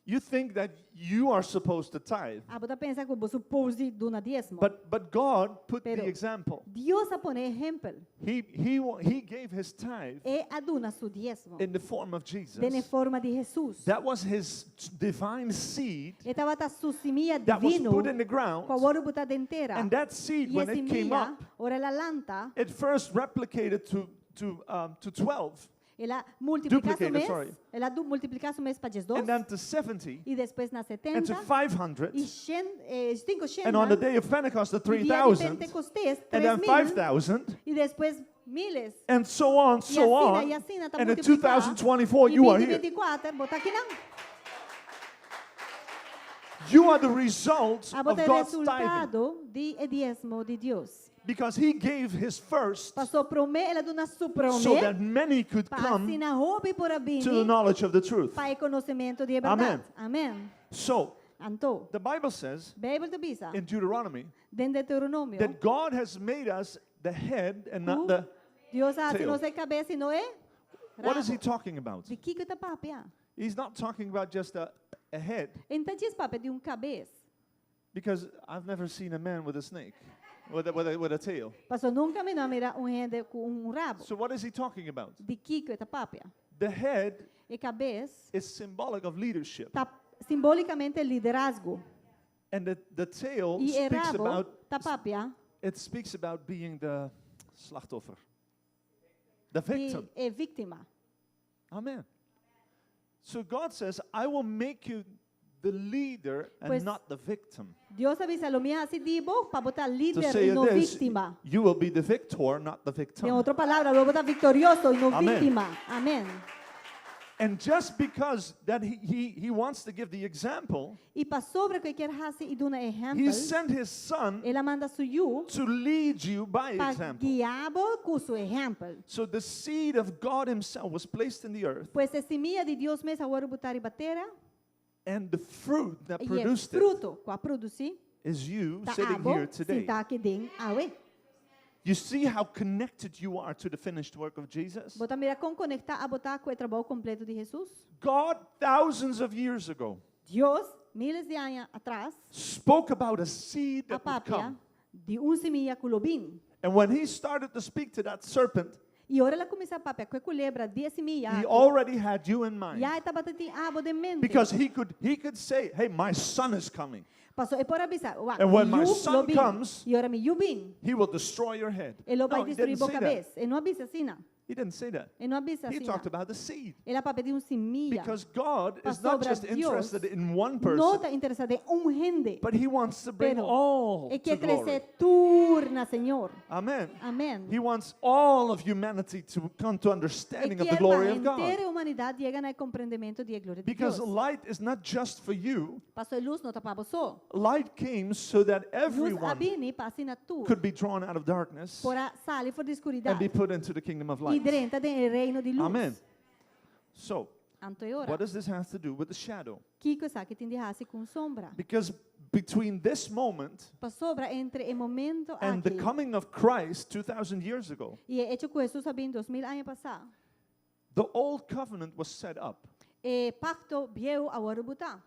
You think that you are supposed to tithe, Abo ta pensa ku bo supposed di duna diesmo. but God put the Pero example. Dios a pone ehèmpel. He gave his tithe El a duna su diesmo in the form of den e Jesus. forma di Jesus. That was his divine seed E tabata su simia that was divino put in the ground. ku a wòrdu botá den tera. And that seed, I e when it came simia, up, ora el a lanta, it first replicated to 12, el a multipliká su Duplicated, mes, sorry. el a du multipliká su mes pa 12, and then to 70, i despues na and to 70, 500, i shen, eh, sinku and on the shennan, day of Pentecost, to i dia di 3,000, Pentecostés, and then 3,000, 5,000, i despues miles. and so on, I so asina, on. i asina, ta And in multipliká. 2024, I you are here. 2024, bo ta akinan. You are the result Abo of ta e God's tithing resultado di e diesmo di Dios. because He gave His first Paso promé, el a duna su so promé, that many could pa come asina hopi por a to the bini, knowledge of the truth. pa e konosementu di e Amen. bèrdat. Amèn. So, Anto, the Bible says Beibel ta bisa, in Deuteronomy den Deuteronomio, that God has made us the head and not ku the. Dios a hasi tail. nos e kabes i no e What is He rabo. talking about? Di kiko e ta papia? He's not talking about just a head E n' ta djis papia di un kabes. because I've never seen a man with a snake, with a tail. Paso nunka mi no a mira un hende ku un rabo. So, what is he talking about? Di kiko e ta papia? The head E kabes is symbolic of leadership, ta simbolikamente liderazgo. and the tail I e speaks rabo about ta papia it speaks about being the slachtoffer, the di victim. e víktima. Amen. So God says, I will make you the leader and Pues, not the victim. Dios a bisa, lo mi hasi di bo pa bo ta To lider say i no this, víktima. you will be the victor, not the Den victim. otro palabra, lo bo ta viktorioso i no Amen. víktima. Amèn. And just because that he wants to give the example, I pasobra ku e kier hasi i duna he ehèmpel, sent his son el a manda su yu to lead you by pa example. guia bo ku su ehèmpel. So the seed of God himself was placed in the earth, Pues e simia di Dios mes a wòrdu botá riba tera and the fruit that i e produced it fruto ku a produsí is you ta sitting abo here today. sintá aki den awe. You see how connected you are to the finished work of Jesus? Bo ta mira kon konektá abo ta ku e trabou kompleto di Hesus. God, thousands of years ago, Dios, miles di aña atras, spoke about a seed a that would papia come. di un simia ku lo bin. And when he started to speak to that serpent, I ora el a kuminsá papia ku e kulebra di e simia he aki, already had you in mind. ya e tabatin abo den mente. Because he could say, Hey, my son is coming. Paso e por a bisa, wak, And when mi my yu son lo bin. comes, I ora mi yu bin, He will destroy your head. e lo bai No, he destruí didn't bo say that. kabes. E no a bisa asina. He didn't say that. E no a bisa He asina. talked about the seed. El a papia di un simia. Because God is not Pasobra just Dios interested in one no person, ta interesá den un hende. but He wants to bring Pero all e to ke glory. trese tur na Señor. Amen. Amèn. He wants all of humanity to come to E understanding of the ke pa glory of God. henter humanidat yega na komprendementu di e gloria di Because Dios. light is not just for you. Paso e lus no ta pa bo so. Light came so that Lus a everyone bini pa asina tur could be drawn out of darkness por a sali for di and skuridat be put into the kingdom of i light. drenta den e reino di lus. Amen. So, Anto e ora, what does this have to do with the shadow? kiko esaki tin di hasi ku sombra? Because between this moment Pasobra entre e momento and the aki coming of Christ 2,000 years ago, i e echo ku Hesus a bin 2000 aña pasá, the old covenant was set up. e pakto bieu a wòrdu butá.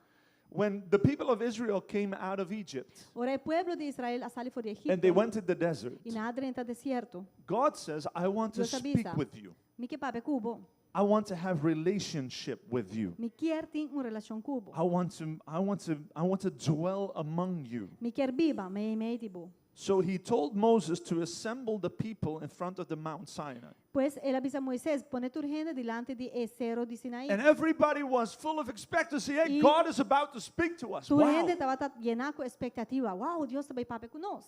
When the people of Israel came out of Egypt Ora e pueblo di Israel a sali for di and they Egipto went to the desert, i nan a drenta desierto. God says, I want to Dios a speak bisa, with you. Mi ke papia ku bo. I want to have relationship with you. Mi kier tin un relashon ku bo. I want to I want to I want to dwell among you. Mi kier biba meimei di bo. So he told Moses to assemble the people in front of the Mount Sinai. Pues el a bisa Moises, pone tur hende dilanti di e seru di Sinaí. And everybody was full of expectancy. Hey, I God is about to speak to us. Tur Wow. hende tabata yená ku ekspektativa. Wow, Dios ta bai papia ku nos.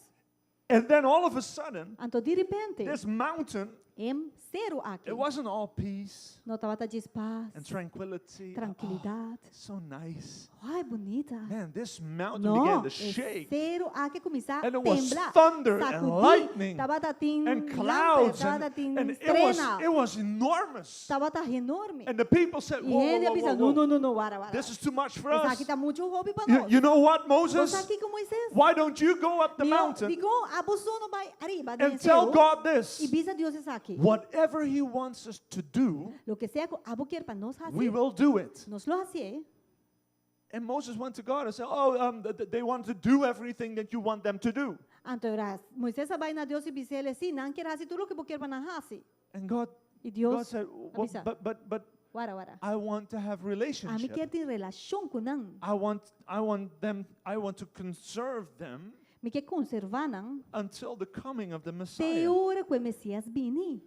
And then all of a sudden, Anto di repente, this mountain, e seru aki it wasn't all peace no tabata djis pas, and tranquility. Oh, trankilidat. so nice. Ai, bunita. Man, this mountain No, began to e shake. seru aki a kuminsá And it was tembla, thunder and sakudí, lightning tabata tin and lamper, clouds and, tabata tin and it was strena, it was enormous. tabata enorme. And the people said, I whoa, hende whoa, a bisa, whoa, whoa, no, whoa. no, no, no, wara, wara. This is too much for us. Esaki ta muchu hopi pa You, nos. you know what, Bo Moses? sa kiko, Moises? Why don't you go up the Mihó, mountain dikon abo so no bai ariba den and tell seru God i this? bisa Dios esaki. Whatever He wants us to do, Loke sea ku abo kier pa nos we hasi, will do it. nos lo hasié. And Moses went to God and said, Oh, they want to do everything that you want them to do. Anto ora, Moises a bai na Dios i bis'é, sí, nan kier hasi tur loke bo kier pa nan hasi. And God, I God Dios said, a well, bisa, but wara, wara. I want to have Ami relationship. kier tin relashon ku nan. I want them, I want to conserve them Mi ke konservá nan until the coming of the te Messiah. ora ku e Mesias bini.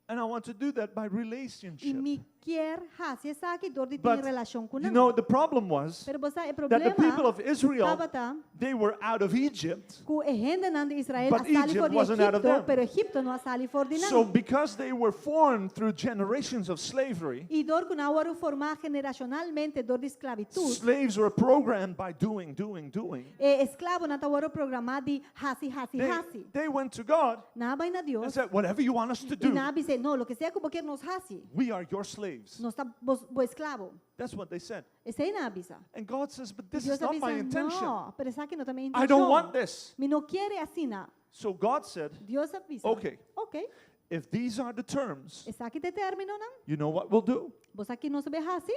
And I want to do that by I relationship. mi kier hasi esaki dor di tin But, relashon ku You nan. know, the problem was Pero bo sa, e that the people problema of Israel, tabata they were out of Egypt. ku e hendenan di Israel But a sali Egypt for di wasn't out of Egipto, them. pero Egipto no a sali for di So nan. because they were formed through generations of slavery, I dor ku nan a wòrdu formá generashonalmente dor di sklabitut, slaves were programmed by doing, doing, doing. e esklabonan ta wòrdu programá di hasi, hasi, They, hasi. they went to God Nan a bai na and Dios said, whatever you want us to i do, nan a bis'é, no, loke sea ku bo kier nos hasi, we are your slaves. nos ta bo, bo esklabo. That's what they said. Esei nan a bisa. And God says, but this Dios is not a my bisa, intention. no, pero esaki no ta mi I don't want intenshon. this. Mi no kier asina. So God said, Dios a bisa, okay, ok, if these are the terms, esaki ta e términonan, you know what we'll do? bo sa ki nos ta bai hasi,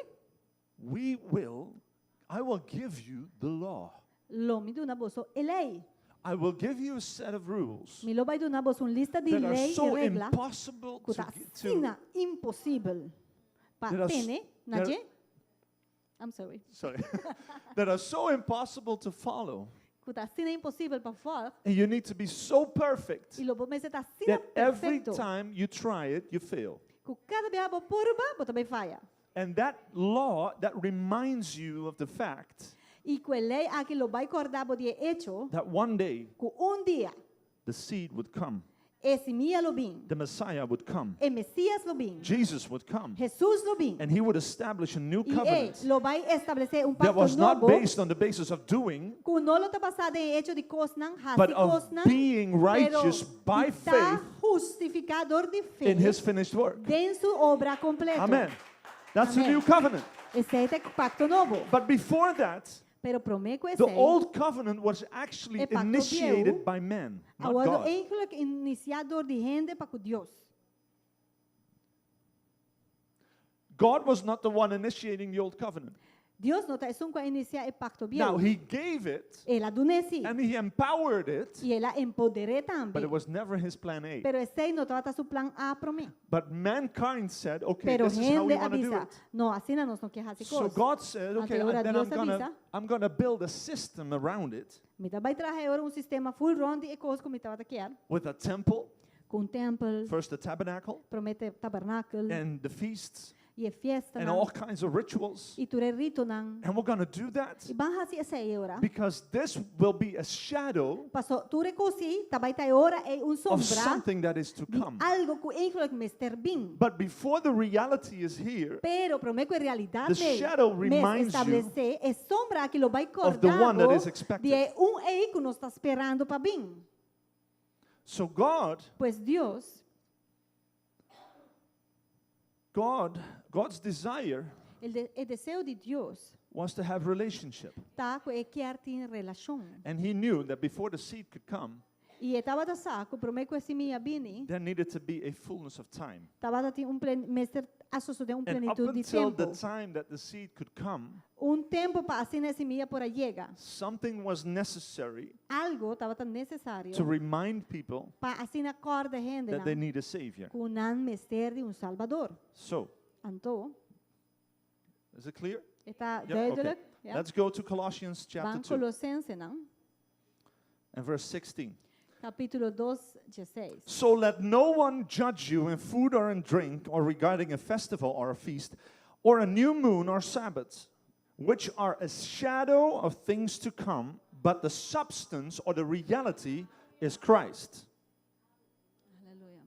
We will, I will give you the law. lo mi duna boso e lei. I will give you a set of rules Mi lo bai duna boso un lista di that are lei i so regla impossible ku to, ta get to asina imposibel pa That are s- tene na that- dje. I'm sorry. sorry, that are so impossible to follow. Ku ta asina imposibel pa volg And you need to be so perfect i lo bo mester ta asina that every perfekto time you try it, you fail. ku kada biaha bo purba, bo ta bai faya. And that law that reminds you of the fact I ku e lei aki lo bai kòrda bo di e echo that one day ku un dia the seed would come, e simia lo bin, the Messiah would come, e Mesias lo bin, Jesus would come, Hesus lo bin and he would establish a new i e covenant lo bai establesé un that pakto was not nobo based on the basis of doing, ku no lo ta basá den e echo di kosnan, hasi but of kosnan, being pero righteous by di ta faith hustifiká dor di fe in his finished work. den su obra kompleto. Amen. That's the Amen. new covenant. Esei ta e pakto nobo. But before that, Pero promé ku the esei, old covenant was actually E pakto initiated bieu by men, not a wòrdu God. eigenlijk inisiá dor di hende pa ku Dios. God was not the one initiating the old covenant. Dios no ta esun ku a inisiá e pakto Now, bieu. he gave it El a dun'é sí and he empowered it, i el a empoder'é but tambe. it was never his plan A. Pero esei no tabata su plan A promé. But mankind said, okay, Pero this is how we hende a want to do bisa, it. no, asina nos no ke hasi So kos. God said, Anto okay, ora and then I'm Dios a gonna, bisa, I'm gonna build a system around it mi ta bai traha awor un sistema full rònt di e kos ku mi tabata kier, with a temple, Ku un tèmpel, First the tabernacle promé e tabernakel, and the feasts i e fiesta and all kinds of rituals. i tur e ritonan. And we're going to do that I ban hasi esei ora. because this will be a shadow Paso tur e kos ei ta bai ta e ora ei un of sombra something that is to di come. algo ku eigenlijk mester bin. But before the reality is here, Pero promé ku e realidat The ei shadow mes reminds you establesé, e sombra aki lo bai of the one that kòrda is bo expected. di e un ei ku nos ta sperando pa bin. So God, Pues Dios, God, God's desire e de, e deseo di Dios was to have relationship. ta ku e kier tin relashon. And he knew that before the seed could come, I e tabata sa ku promé ku e simia bini, there needed to be a fullness of time. tabata tin un plen, mester a sosodé un And up plenitut di until the tempu. time that the seed could come, Un tempu pa asina e simia por a yega. something was necessary Algu tabata nesesario to remind people pa asina kòrda that they hendenan need a savior. ku nan mester di un salbador. So, Anto, is it clear? e ta Yep, okay. duidelijk? Ja. Let's go to Colossians chapter Ban 2 Kolosensenan, and verse 16. kapítulo 2, 16. So let no one judge you in food or in drink, or regarding a festival or a feast, or a new moon or Sabbaths, which are a shadow of things to come, but the substance or the reality is Christ. Aleluya.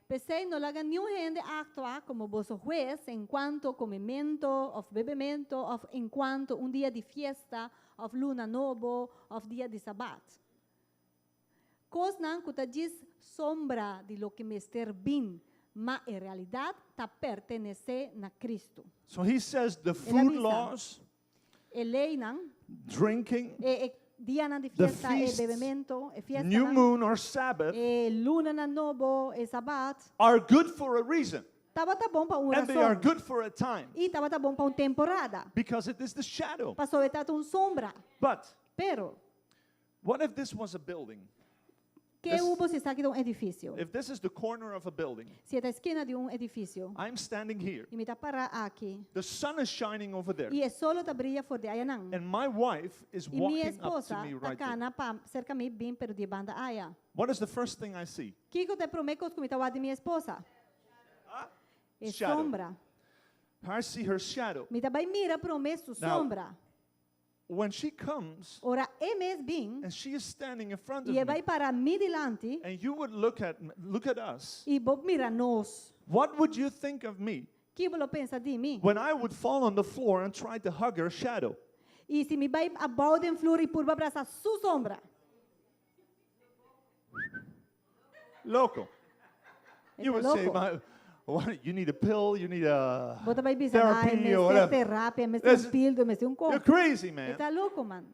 P'esei no laga niun hende aktua komo boso hues en kuanto komementu, òf bebementu, òf en kuanto un dia di fiesta, òf luna nobo, òf dia di sabat. Kosnan ku ta djis sombra di loke mester bin, ma e realidat ta pertenesé na Kristu. So he says the El food a bisa. laws, E leinan, drinking, e, e dianan di The fiesta, e feasts, bebementu, e fiesta, new moon or Sabbath e lunanan nobo, e sabat, are good for a reason, tabata bon pa un and they are rason. good for a time I tabata bon pa un temporada. because it is the shadow. Paso e ta un sombra. But Pero, what if this was a building? ke This- hubo si esaki ta un edifisio? If this is the corner of a building, Si e ta skina di un edifisio, I'm standing here. i mi ta pará aki, The sun is shining over there. i e solo ta bria for di ayanan. And my wife is I mi walking up to esposa me ta right there. kana pa serka mi bin pero di banda aya. What is the first thing I see? Kiko ta e promé kos ku mi ta wak di mi esposa? E Shadow. sombra. I see her shadow. Mi ta bai mira promé su Now, sombra. When she comes Ora e mes bin and she is standing in front of i e me, bai para mi dilanti and you would look at look at us, i bo mira nos. what would you think of me Ki bo lo pensa di mi? when I would fall on the floor and try to hug her shadow? I si mi bai abou den flur i purba brasa su sombra. Loco. E You ta would say, loko. my, what, you need a pill, you need a Bo ta bai bisa, ai, therapy or mester whatever. terapia, mester That's- un píldora, mester un You're kos. crazy, man. E ta loko, man.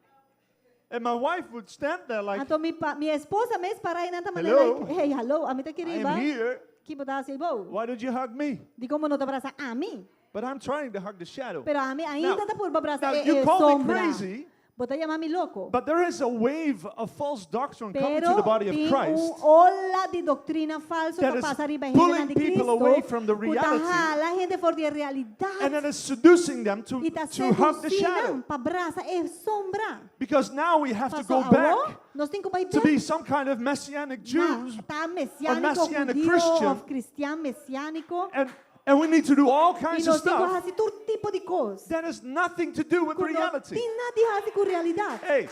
And my wife would stand there like, Anto mi pa, mi esposa mes pará einan ta manera Hello? like, hey, hello, ami ta I kere am ba. here. Ki bo ta hasi bo? Why did you hug me? Dikon bo no ta brasa ami. But I'm trying to hug the shadow. Pero ami ainda Now- ta purba brasa now e, you e call me sombra. crazy, Bo ta yama mi loko. But there is a wave of false doctrine coming to Pero the body of tin Christ un ola di doktrina falsu that ku is pasa riba pulling hendenan di people Cristo, away from the ku ta reality hala hende for di realidat and that is seducing them to, i ta to hug the sedusí shadow. nan pa brasa e sombra. Because now we have to Paso go awor, back nos tin ku bai to bèk be some kind of messianic Jews ta mesiániko messianic hudiu Christian. òf kristian mesiániko and, and we need to do all i kinds of nos tin ku stuff hasi tur tipo di kos. that has nothing to do with Ku no reality. tin nada di hasi ku realidat. Hey,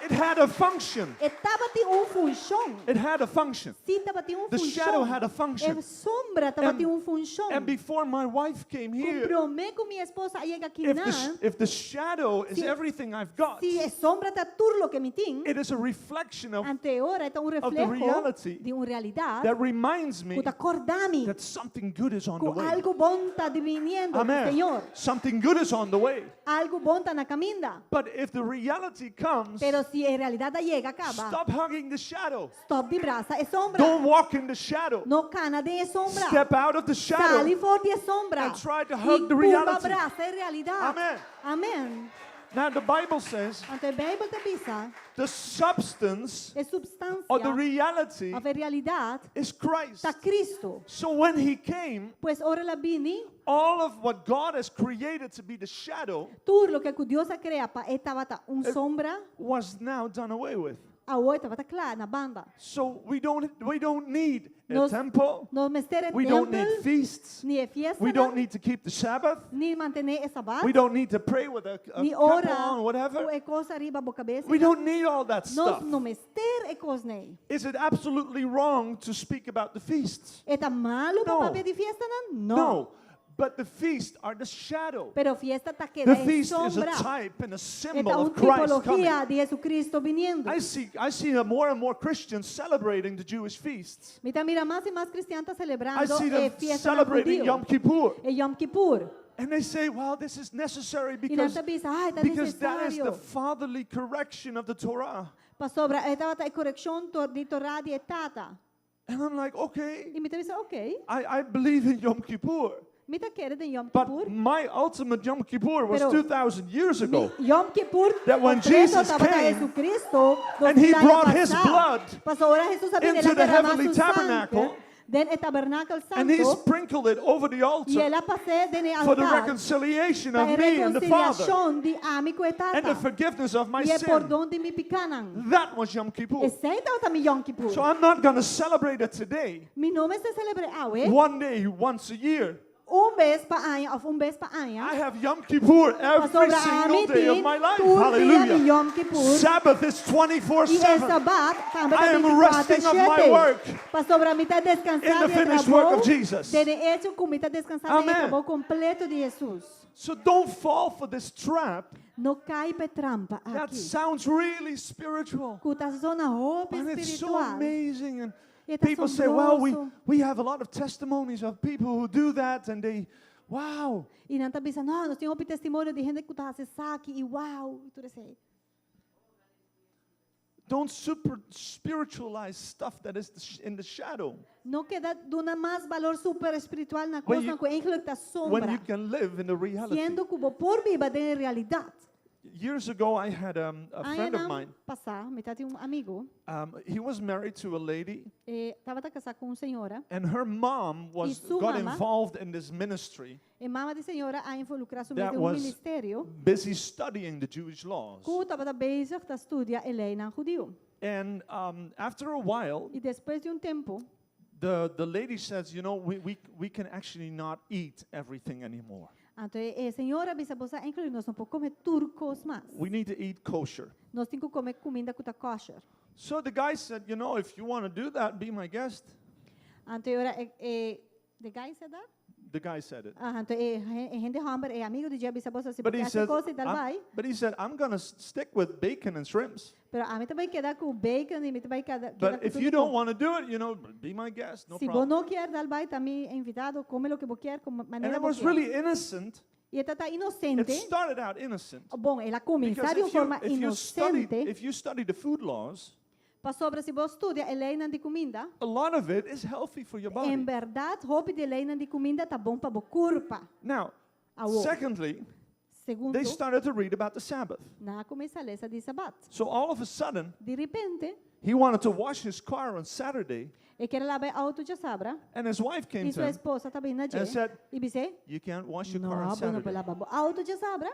it had a function. E tabatin un funshon. It had a function. Si tabatin un The shadow funshon. had a function. E sombra tabatin un funshon. And before my wife came Ku here, promé ku mi esposa a yega aki if the, nan, if the shadow is Si- everything I've got, si e sombra ta tur loke mi tin, it is a reflection of anto ora e ta un of the refleho reality di un realidat that reminds me ku ta kòrda mi that something good is on the ku way. algu bon ta biniendo, Amen. Señor. Something good is on the way. Algu bon ta na kaminda. But if the reality comes, Pero si e realidat yega kaba, stop hugging the shadow. stòp di brasa e sombra. Don't walk in the shadow. No kana den e sombra. Step out of the shadow. Sali for di e sombra. and try to hug I the purba reality. brasa e realidat. Amen. Amen. Now the Bible says Anto e Beibel ta bisa, the substance e supstansia or the reality òf e realidat is Christ. ta Kristu. So when he came, Pues ora el a bini, all of what God has created to be the shadow tur loke ku Dios a krea pa e tabata un sombra, was now done away with. Awor tabata kla na banda. So we don't need a Nos temple. no mester e We don't need tèmpel, feasts. ni e We fiestanan, don't need to keep the Sabbath. ni mantené e sabat, We don't need to pray with a ni cap ora on, whatever. ku e kos ariba bo kabes. We don't need all that Nos stuff. no mester e kosnan ei. Is it absolutely wrong to speak about the feasts? E ta malu pa No. papia di fiestanan? No. No. But the feasts are the shadow. Pero fiesta ta The keda e feast is a sombra. type and a E ta symbol un of Christ coming. tipologia di Jesucristo biniendo. I see more and more Christians celebrating the Jewish feasts. Mi ta mira mas i mas kristian ta I selebrando see e them fiesta celebrating hudiu. Yom Kippur. E Yom Kippur. And they say, well, this is necessary I nan ta bisa, ai, ta because that is the nesesario. fatherly correction of the Torah. Pasobra, e tabata e korekshon di Torah di e tata. And I'm like, okay, I mi ta bisa, ok, I believe in Yom Kippur. mi ta kere den Yom But Kippur. my ultimate Yom Kippur was Pero 2,000 years ago. Mi Yom Kippur That when kompleto Jesus tabata came Jesucristo, and he 2000 aña brought his pasá. blood Pasobra Jesus a bini into el a the derramá heavenly su sangre tabernacle, den e tabernákulo and he santo sprinkled it over the i altar el a pas'é den e for the altar reconciliation pa of e me and the Father rekonsiliashon di ami ku e and the Tata forgiveness of my i e sin. pordon di mi pikánan. That was Yom Kippur. Esei tabata mi Yom Kippur. So I'm not going to celebrate it today, Mi no mester selebr'é awe one day, once a year. Un bes pa aña òf un bes pa aña. I have Yom Kippur every Pasobra single ami day of tin my life. tur dia mi Hallelujah. Yom Kippur. Sabbath is 24 I e 7. sabat tambe I ta am 24 resting of my 7. work Pasobra mi ta deskansá in the di finished work trabou. of Jesus. Den e echo ku mi ta deskansá di Amen. trabou kompleto di Jesus. So don't fall for this trap No kai pa e trampa that aki. sounds really spiritual. Ku ta zona hopi And it's so spiritual. amazing. And E ta people say, well, we, asombroso. we have a lot of testimonies of people who do that and they, wow. I nan ta bisa, no, nos tin hopi testimonio di hende ku ta hasi esaki i wow, i tur esei. Don't super spiritualize stuff that is in the shadow No keda duna mas balor super spiritual na When kosnan you- ku eigenlijk ta when you sombra. can live in the reality. Siendo ku bo por biba den realidat. Years ago, I had a friend of Añanan mine. pasá, mi tabatin un amigu, He was married to a lady, e tabata kasá ku un señora. and her mom was su got mama involved in this ministry, E mama di e señora a involukrá su mes that den un was ministerio busy studying the Jewish laws. ku tabata bezig ta studia e leinan hudiu. And after a while, I despues di un tempu, the lady says, we can actually not eat everything anymore. Anto e señora a bisa bo sa eigenlijk nos no por kome tur kos mas. We need to eat kosher. Nos tin ku kome kuminda ku ta kosher. So the guy said, if you want to do that, be my guest. Anto ora e, e, the guy said that? The guy said it. Ah, anto e, e hende hòmber e amigu di dje a bisa bo sa si But he bo says, kos i dal bai. But he said, I'm going to stick with bacon and shrimps. Pero ami ta bai keda ku bacon i mi ta bai keda But if you don't want to do it, be my guest, no Si problem. bo no ke dal bai, ta mi invitado, kome loke bo ke, komo And manera it bo was ke. really innocent. I e tabata It inosente. started out innocent. Bon, el a kuminsá Because di un if you, forma if you study, inosente. if you study the food laws, Pasobra si bo studia e leinan di kuminda, a lot of it is healthy for your body. En berdat, hopi di e leinan di kuminda ta bon pa bo kurpa. Now, Awor. secondly, Segundo, they started to read about the Sabbath. nan a kuminsá lesa di sabat. So all of a sudden, Di repente, he wanted to wash his car on Saturday, e ker a laba e outo djasabra, and his wife came i to su him esposa a bin na and dje, said, i bis'é, You can't wash your no, car on bo no por Saturday. laba bo outo djasabra.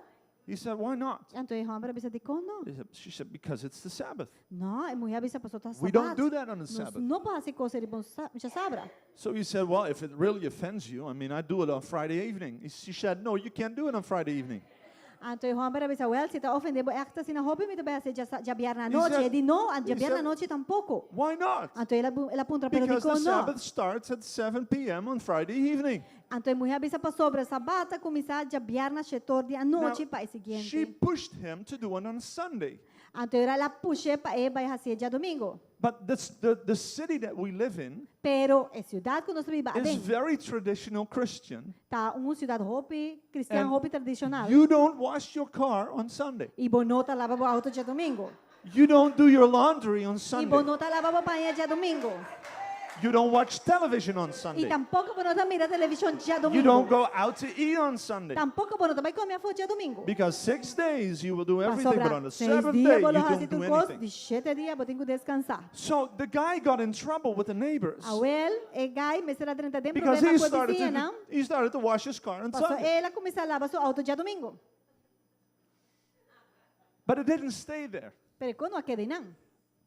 He said, Why not? Anto e hòmber a bisa dikon no. He said, she said, Because it's the Sabbath. No, e muhé a bisa paso ta We don't sabat. do that on the Nos Sabbath. no por hasi kos riba djasabra. So he said, Well, if it really offends you, I mean, I do it on Friday evening. She said, No, you can't do it on Friday evening. Anto e hòmber a bisa, well, si ta ofendé bo ègt asina hopi mi ta bai hasi djabièrnè He anochi. said, E di no, he djabièrnè said, anochi tampoko. Why not? Anto el a el a puntra, pero Because the dikon no. Sabbath starts at 7 p.m. on Friday evening. Anto e muhé a bisa pasobra sabat ta kuminsá djabièrnè shet'or di anochi Now, pa e she siguiente. pushed him to do it on Sunday. Anto ora el a push'é pa e bai hasié djadumingu. But this, the city that we live in Pero e siudat ku nos ta biba is aden very traditional Christian. ta un siudat hopi kristian And hopi tradishonal. you don't wash your car on Sunday. I bo no ta laba bo outo djadumingu. You don't do your laundry on I bo Sunday. no ta laba bo paña djadumingu. You don't watch television on I Sunday. tampoko bo no ta mira televishon You don't djadumingu. go out to eat on Sunday. Tampoko bo no ta bai kome afó djadumingu. Because 6 days you will do everything, but on Pasobra the seis seventh dia day bo you lo hasi don't do tur kos, anything. di shete dia bo tin ku deskansá. So the guy got in trouble with the neighbors Awèl, e guy mester a drenta den because problema he ku e started bisiñanan. to, he started to wash his car on Paso Sunday. el a kuminsá laba su outo djadumingu. But it didn't stay there. Pero e kos no a keda einan.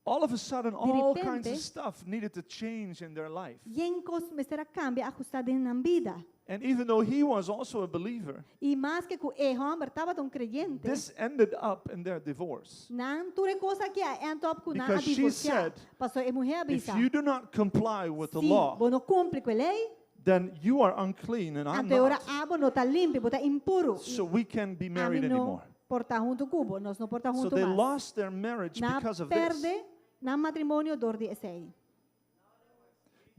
All of a sudden, all kinds repente- of stuff needed to change in their life. Yen kos mester a kambia, ahustá den nan bida. And even though he was also a believer, I maske ku e hòmber tabata un kreyente, this ended up in their divorce. nan tur e kos aki a end up ku nan a Because she divorsiá. said, Paso e muhé a If bisa, you do not comply with the si law, bo no kumpli ku e lei, then you are unclean and I'm anto e ora not. abo no ta limpi, bo ta impuru. So we can't be Ami married no anymore. por ta huntu ku bo, nos no por ta So huntu they mas. lost their marriage Nan because of this. pèrdè nan matrimonio dor di esei.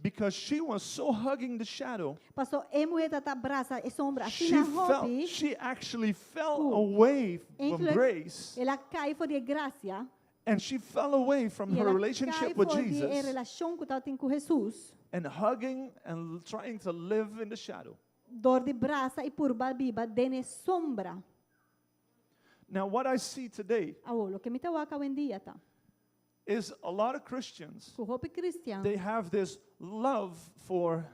Because she was so hugging the shadow, Paso e muhé tabata brasa e sombra. she Asina fell, hopi, she actually fell Ku away from Eigenlijk, grace el a kai for di e grasia. and she fell away from I her el a kai relationship with for di e Jesus relashon ku tabatin ku Jesus. and hugging and trying to live in the shadow. Dor di brasa i purba biba den e sombra. Now, what I see today Awor, loke mi ta wak awendia ta. is a lot of Christians, Ku hopi kristian. they have this love for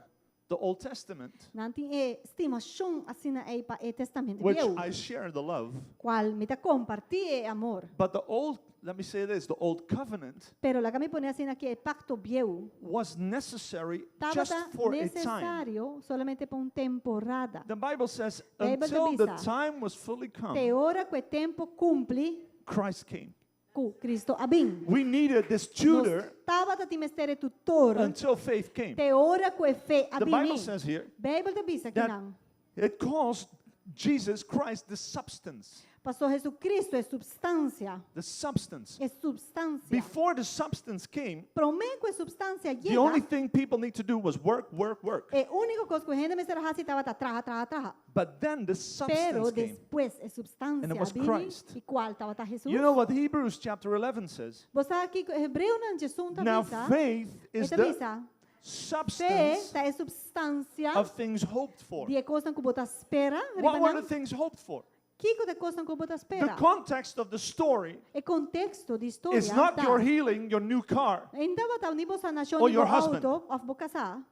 the Old Testament, Nan tin e stimashon asina ei pa e Tèstamènt which Bieu. I share the love. Kual mi ta kompartí e amor. But the old, let me say this, the old covenant Pero laga mi pone asina ku e pakto bieu. was necessary just Tabata for a time. nesesario solamente pa un temporada. The Bible says Bijbel ta until the bisa. time was fully come, Te ora ku e tempu kumpli Christ came. ku Kristo a bin. We needed this Nos tutor tabata tin mester e tutor until faith came. te ora ku e fe The Bible a bini. says here Bijbel ta bisa that akinan. it calls Jesus Christ the substance. Paso Jesucristo e supstansia. The substance. E supstansia. Before the substance came, Promé ku e supstansia the only yega, thing people need to do was work, work, work. e úniko kos ku hende mester hasi tabata traha, traha, traha. But then the Pero substance came. despues e And supstansia it was a bini, Christ. i kual tabata Jesus. You know what Hebrews chapter 11 says? Bo sa kiko Hebreonan 11 ta Now bisa, faith is e ta the bisa, fe substance ta e supstansia of things hoped for. di e kosnan ku bo ta spera, What were the riba nan. things hoped for? Kiko ta e kosnan ku bo ta The spera? context of the story E konteksto di historia is not ta, your healing, your new car. No tabata ni bo sanashon Or ni your bo husband. outo òf bo kasá.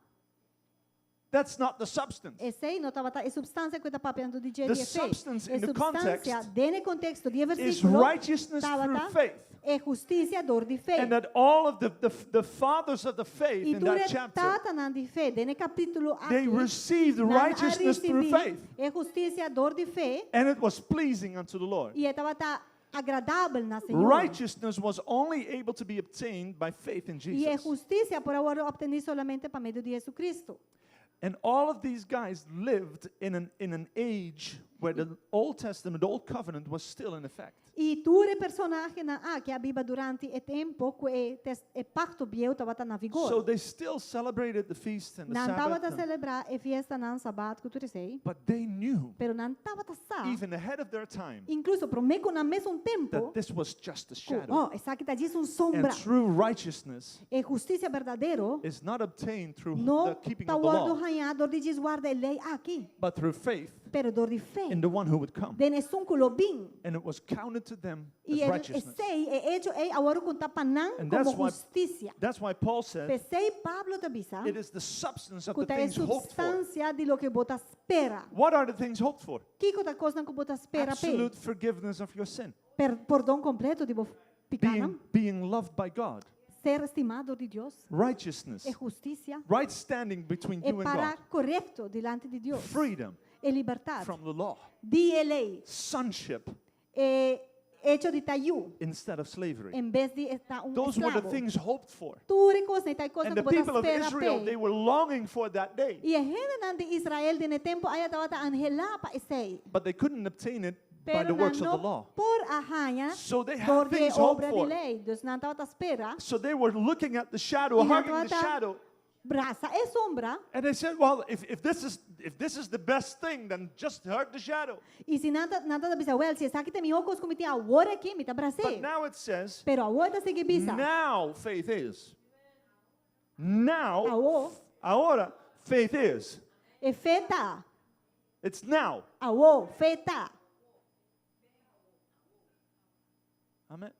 That's not the substance. Esei no tabata e supstansia ku e ta papiando di dje The di e fe. substance E in the supstansia context den e konteksto di e is versíkulo righteousness through tabata faith. e hustisia dor di fe. And that all of the fathers of the faith I in tur that e chapter, tatanan di fe den e kapítulo they aki, received nan a righteousness through risibí faith. e hustisia dor di fe And it was pleasing unto the Lord. i e tabata agradabel na Señor. Righteousness was only able to be obtained by faith in I e Jesus. hustisia por a wòrdu optené solamente pa medio di Jesucristo. And all of these guys lived in an age where the Old Testament, the Old Covenant was still in effect. I tur e personahenan aki a biba durante e tempu ku e, tes, e pakto bieu tabata na vigor. So they still celebrated the feast and the Nan Sabbath. tabata and- selebrá e fiestanan sabat ku tur esei. but they knew, Pero nan tabata sa, even ahead of their time, inkluso promé ku nan mesun tempu, that this was just a ku, shadow. oh, esaki ta djis un And sombra. true righteousness E hustisia berdadero is not obtained through no the keeping ta of the wòrdu law, hañá dor di djis warda e lei aki, but through faith pero dor di fe. in the one who would come. Den esun ku lo bin. And it was counted to them I as e righteousness. esei, e echo ei a wòrdu kontá pa nan And komo that's why, hustisia. that's why Paul said P'esei Pablo ta bisa it is the substance of ku the ta e things hoped for. supstansia di loke bo ta spera. What are the things hoped for? Kiko ta e kosnan ku bo ta spera p'e? Absolute forgiveness of your sin. Per, pordon kompleto di bo pikánan. Being, being loved by God. Ser stimá di Dios. Righteousness. E hustisia. Right standing between E you and para God. korekto dilanti di Dios. Freedom E libertat. from the law. Di e lei. Sonship E echo di ta yu. instead of slavery. En bes di ta un Those were the esklabo. things hoped for. Tur e kosnan, ta e kosnan And the ku bo ta people of spera Israel, p'e. they were longing for that day, I e hendenan di Israel den e tempu ei tabata anhelá pa esei. but they couldn't obtain it by Pero the works nan of the no law. por a haña So they had dor di e things hoped obra di for. lei. Dus nan tabata spera. So they were looking at the shadow, I nan hugging the tabata shadow. brasa e sombra. And they said, well, if, this is, if this is the best thing, then just hug the shadow. I si nan ta nan ta bisa, well, si esaki ta e mihó kos ku mi tin awor aki, mi ta But bras'é. now it says, Pero awor ta sigui bisa. now faith is. Now, Awor. ahora, faith is. E fe ta. It's now. Awor, fe ta. Amen.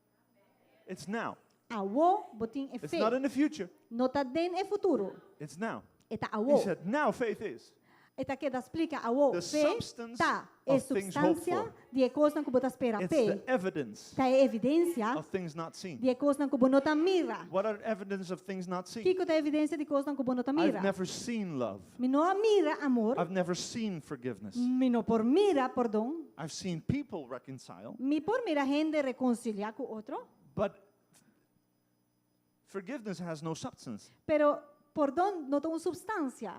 It's now. Awor, bo tin e It's fe. not in the future. No ta den e futuro. It's now. E ta He awor. said, now faith is. E ta keda splika awo, The Fe substance ta e of things hoped supstansia for. di e kosnan ku bo ta spera It's p'e. the evidence Ta e evidensia of things not seen. di e kosnan ku bo no ta mira. What are evidence of things not seen? Kiko ta evidensia di kosnan ku bo no ta I've mira? never seen love. Mi no a mira amor, I've never seen forgiveness. mi no por mira pordon, I've seen people reconcile, mi por mira hende rekonsiliá ku otro, but forgiveness has no substance. pero pordon no ta un supstansia.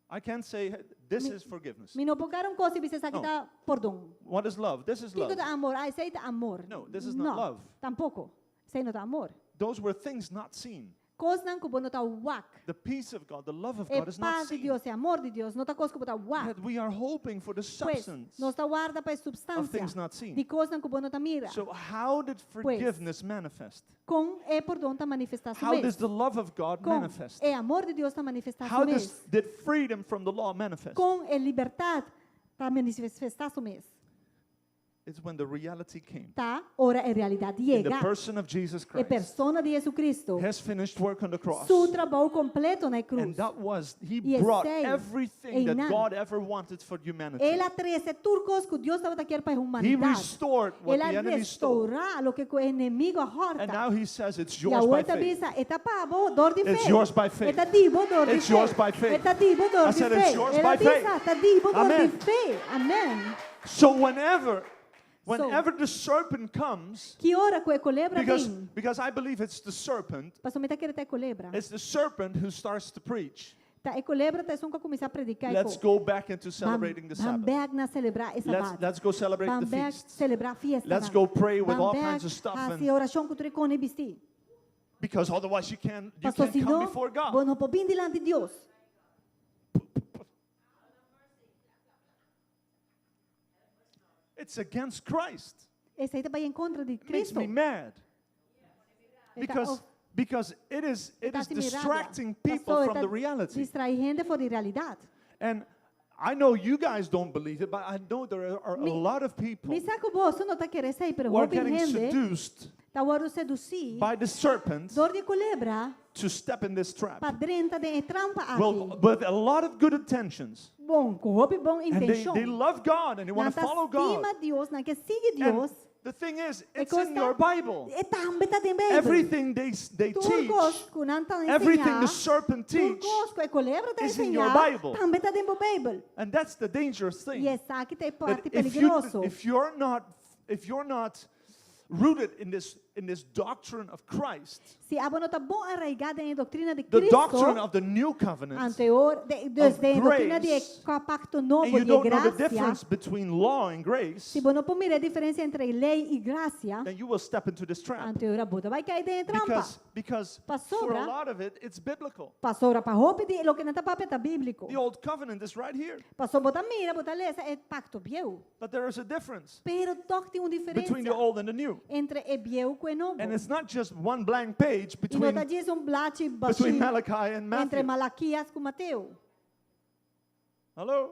I can't say "Hey, this Mi- is forgiveness. Mi no por gara un kos i bisa esaki No. ta pordon. What is love? This is Kiko love. ta amor? Ah, esei ta amor. No, this is not No, love. tampoko. Esei no ta amor. Those were things not seen. Kosnan ku bo no ta wak. The peace of God, the love of E God is not pas di seen. Dios, e amor di Dios, no ta kos ku bo ta wak. That we are hoping for the Pues, substance nos ta warda pa e of supstansia things not seen. di kosnan ku bo no ta mira. So how did forgiveness manifest? Kon e pordon ta manifestá su How mes? does the love of God Kon manifest? e amor di Dios ta manifestá How su does mes? did freedom from the law manifest? Kon e libertat ta manifestá su mes? It's when the reality came. Ta ora e realidat In the yega. person of Jesus E Christ. persona di Jesucristo. His finished work on the cross. Su trabou kompleto na And krus. that was, he I brought esei, everything that einan. God ever wanted for humanity. El a trese tur kos ku Dios tabata kier pa He humanidat. restored what El a the enemy stole. restourá loke ku e enemigu a And hòrta. now he says it's I yours by awor ta faith. bisa, e ta pa bo dor di It's fe. yours by faith. E ta di bo dor di It's fe. yours by faith. E ta di bo dor I di said it's fe. yours El a by faith. bisa, ta di bo dor di Amen. fe. Amen. So whenever, whenever the serpent comes, Ki ora ku e kolebra because, bin, because I believe it's the serpent, pasobra mi ta kere ta e kolebra. it's the serpent who starts to preach. Ta e kolebra ta esun ku a kuminsá prediká Let's e ko. go back into Ban, celebrating the ban Sabbath. bèk na selebrá e Let's, sabat. let's go celebrate Ban the bèk feast. selebrá fiesta. Let's go pray with Ban all bèk kinds of stuff hasi and orashon ku tur e kos i bistí. because otherwise you can't you Pasobra can't si come no, before God. bo no por bin dilanti Dios. It's against Christ. Esei ta bai en kontra di It makes Cristo. me mad E ta because of- because it is it ta is hasi mi rabia. distracting people Pasobra from ta the reality. Distraí hende for di realidat. And I know you guys don't believe it, but I know there are a Mi- lot of people Mi sa ku boso no ta kere esei, pero who are hopi getting hende seduced ta wòrdu sedusí by the serpent dor di kolebra to step in this trap. pa drenta den e trampa Well, aki. with a lot of good intentions. Bon, ku hopi bon And they, they intenshon. love God and they want Nan to ta follow God. stima Dios, nan ke sigui And Dios. the thing is, E it's in kos ta- your Bible. E tambe ta den Beibel. Everything they, s- they Tur teach, kos ku nan ta everything the enseñá, serpent tur teach, kos ku e kolebra ta is in your enseñá, Bible. tambe ta den bo Beibel. And that's the dangerous thing. I esaki ta e That parte if, you, peligroso. if you're not if you're not rooted in this in this doctrine of Christ, Si abo no ta bon arraigá den e doktrina di the doctrine Cristo, of the new covenant, anterior, de, dus of den doktrina di grace, pakto nobo and you di don't know the grasia, difference between law and grace, si bo no por mira e diferensia entre lei i grasia, then you will step into this trap. anto ora bo ta bai kai den e trampa. Because because for a Pasobra, lot of it, it's biblical. pasobra pa hopi di loke nan ta papia ta bíbliko. The old covenant is right here, Pasobra bo ta mira, bo ta lesa e pakto bieu. but there is a difference Pero toch tin un between the diferensia old and the new. entre e bieu ku e nobo. And it's not just one blank page I no between ta djis un blachi between bashí Malachi and entre Matthew. Malakias ku Mateo. Hello?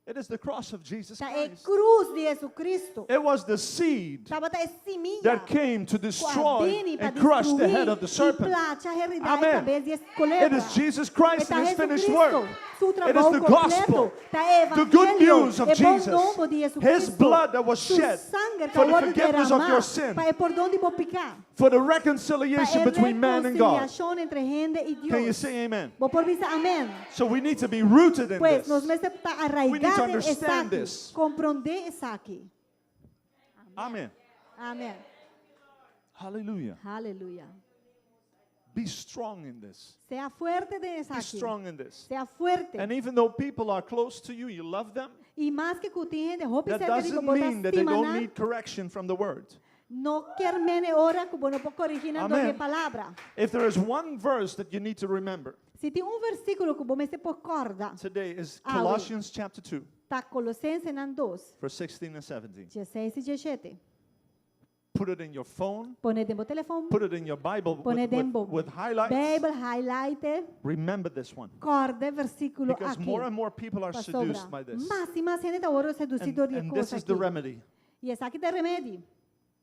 It is the cross of Jesus Ta e Christ. krus di Jesucristo. It was the seed Tabata e simia that came to ku a destroy bini pa and crush the head destruí of the i serpent. placha heridá e Amen. kabes di e It kolebra. is Jesus E Christ ta and his finished Jesucristo, work. su It is trabou the kompleto. gospel, Ta e the good evangelio, news of e bon Jesus, nobo di his Jesucristo. blood that was Su shed sanger for ku the a wòrdu forgiveness of derramá your sin, pa e pordon di bo piká. for the Pa reconciliation e between man and God. rekonsiliashon entre hende i Can you Dios. say amen? Bo por bisa amèn. So we need to be rooted in Pues nos this. mester ta We need to arraigá den understand esaki, this. komprondé esaki. Amen. Amèn. Hallelujah. Aleluya. Be strong in this. Sea fuerte den Be esaki. strong in this. Sea fuerte. And even though people are close to you, you love them, I maske ku tin hende hopi that serka di doesn't bo ta mean that they stima don't nan, need correction from the word. no kier men e ora ku bo no por korigí nan dor di Amen. palabra. If there is one verse that you need to remember Si tin un versíkulo ku bo mester por kòrda, today is Awe. Colossians chapter 2, ta Kolosensenan 2, verse 16 and 17. 16 i 17. Put it in your phone, Pone den bo telefòn, put it in your Bible pone with, den with, bo with highlights. Beibel highlight, Remember this one. kòrda e versíkulo Because aki. more and more people are seduced Pasobra by this. mas i mas hende ta wòrdu sedusí And, dor di and this kos is the aki. remedy. I esaki ta e remedi.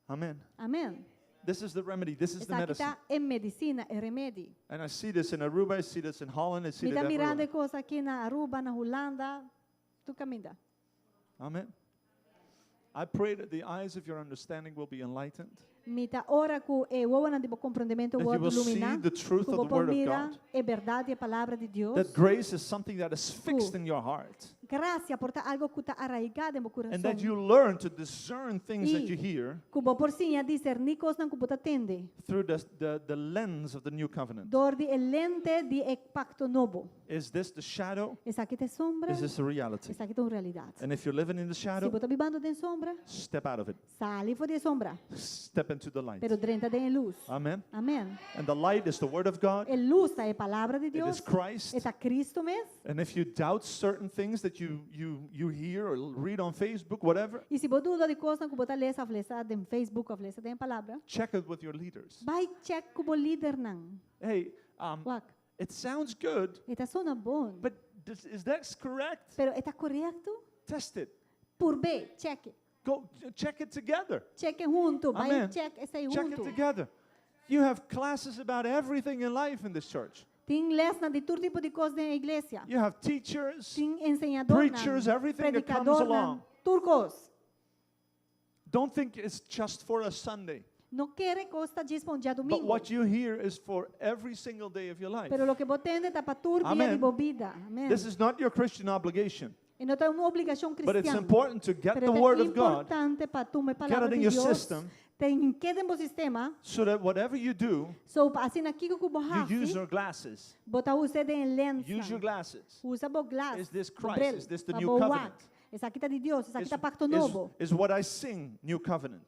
Amen. Amèn. This is the remedy. This is the Esaki medicine. ta e medisina, e remedi. And I see this in Aruba, I see this in Holland, I see Mi it ta mirando everywhere. e kos aki na Aruba, na Hulanda, tur kaminda. Amen. I pray that the eyes of your understanding will be enlightened, Mi ta ora ku e wowonan di bo komprondementu that you wòrdu will see iluminá, the truth ku of bo the por Word of mira God. e bèrdat di e palabra di Dios. That grace is something that is fixed Ku in your heart, grasia por ta algu ku ta araigá den bo and that kurason. you learn to discern things that I you hear ku bo por siña diserní kosnan ku bo ta tende through the, the, the lens of the new covenant. dor di e lente di e pakto nobo. Is this the shadow? Esaki ta sombra? Is this the reality? Esaki ta un realidat. And if you're living in the Si shadow, bo ta bibando den sombra, step out of it. sali for di e sombra, Step into the light. pero drenta den e lus. Amen. Amèn. And the light is the Word of God. E lus ta e palabra di It Dios. is Christ. E ta Kristu mes. And if you doubt certain things that you, you, you hear or read on Facebook, whatever, I si bo duda di kosnan ku bo ta lesa òf lesa den Facebook òf lesa den palabra, check it with your leaders. bai check ku bo lidernan. Hey, um, Wak. it sounds good, E ta sona bon. but does, is that correct? Pero e ta korekto? Test it. Purb'é, check. Go check it together. Check huntu, bai Amen. check esei Check it huntu. together. You have classes about everything in life in this church. Tin lèsnan di tur tipo di kos den iglesia. You have teachers, Tin enseñadónan, preachers, everything that comes predikadónan, along. tur kos. Don't think it's just for a Sunday. No kere ku ta djis pa un But djadumingu. what you hear is for every single day of your life. Pero loke bo tende ta pa tur dia Amen. di bo bida. Amèn. This is not your Christian obligation, E no ta un obligashon but it's kristian. important to get Pero the ta Word of God importante pa tuma e get palabra it in di your Dios. system Ten keda den bo sistema. so that whatever you do, So pa asina kiko ku bo you use hasi, your glasses. bo ta usa den lens. Use your glasses. Usa bo glas. Is this bo Christ? bril, Is this the pa new bo wak. covenant? Esaki ta di Dios, esaki Is, ta pakto is, nobo. is what I sing new covenant?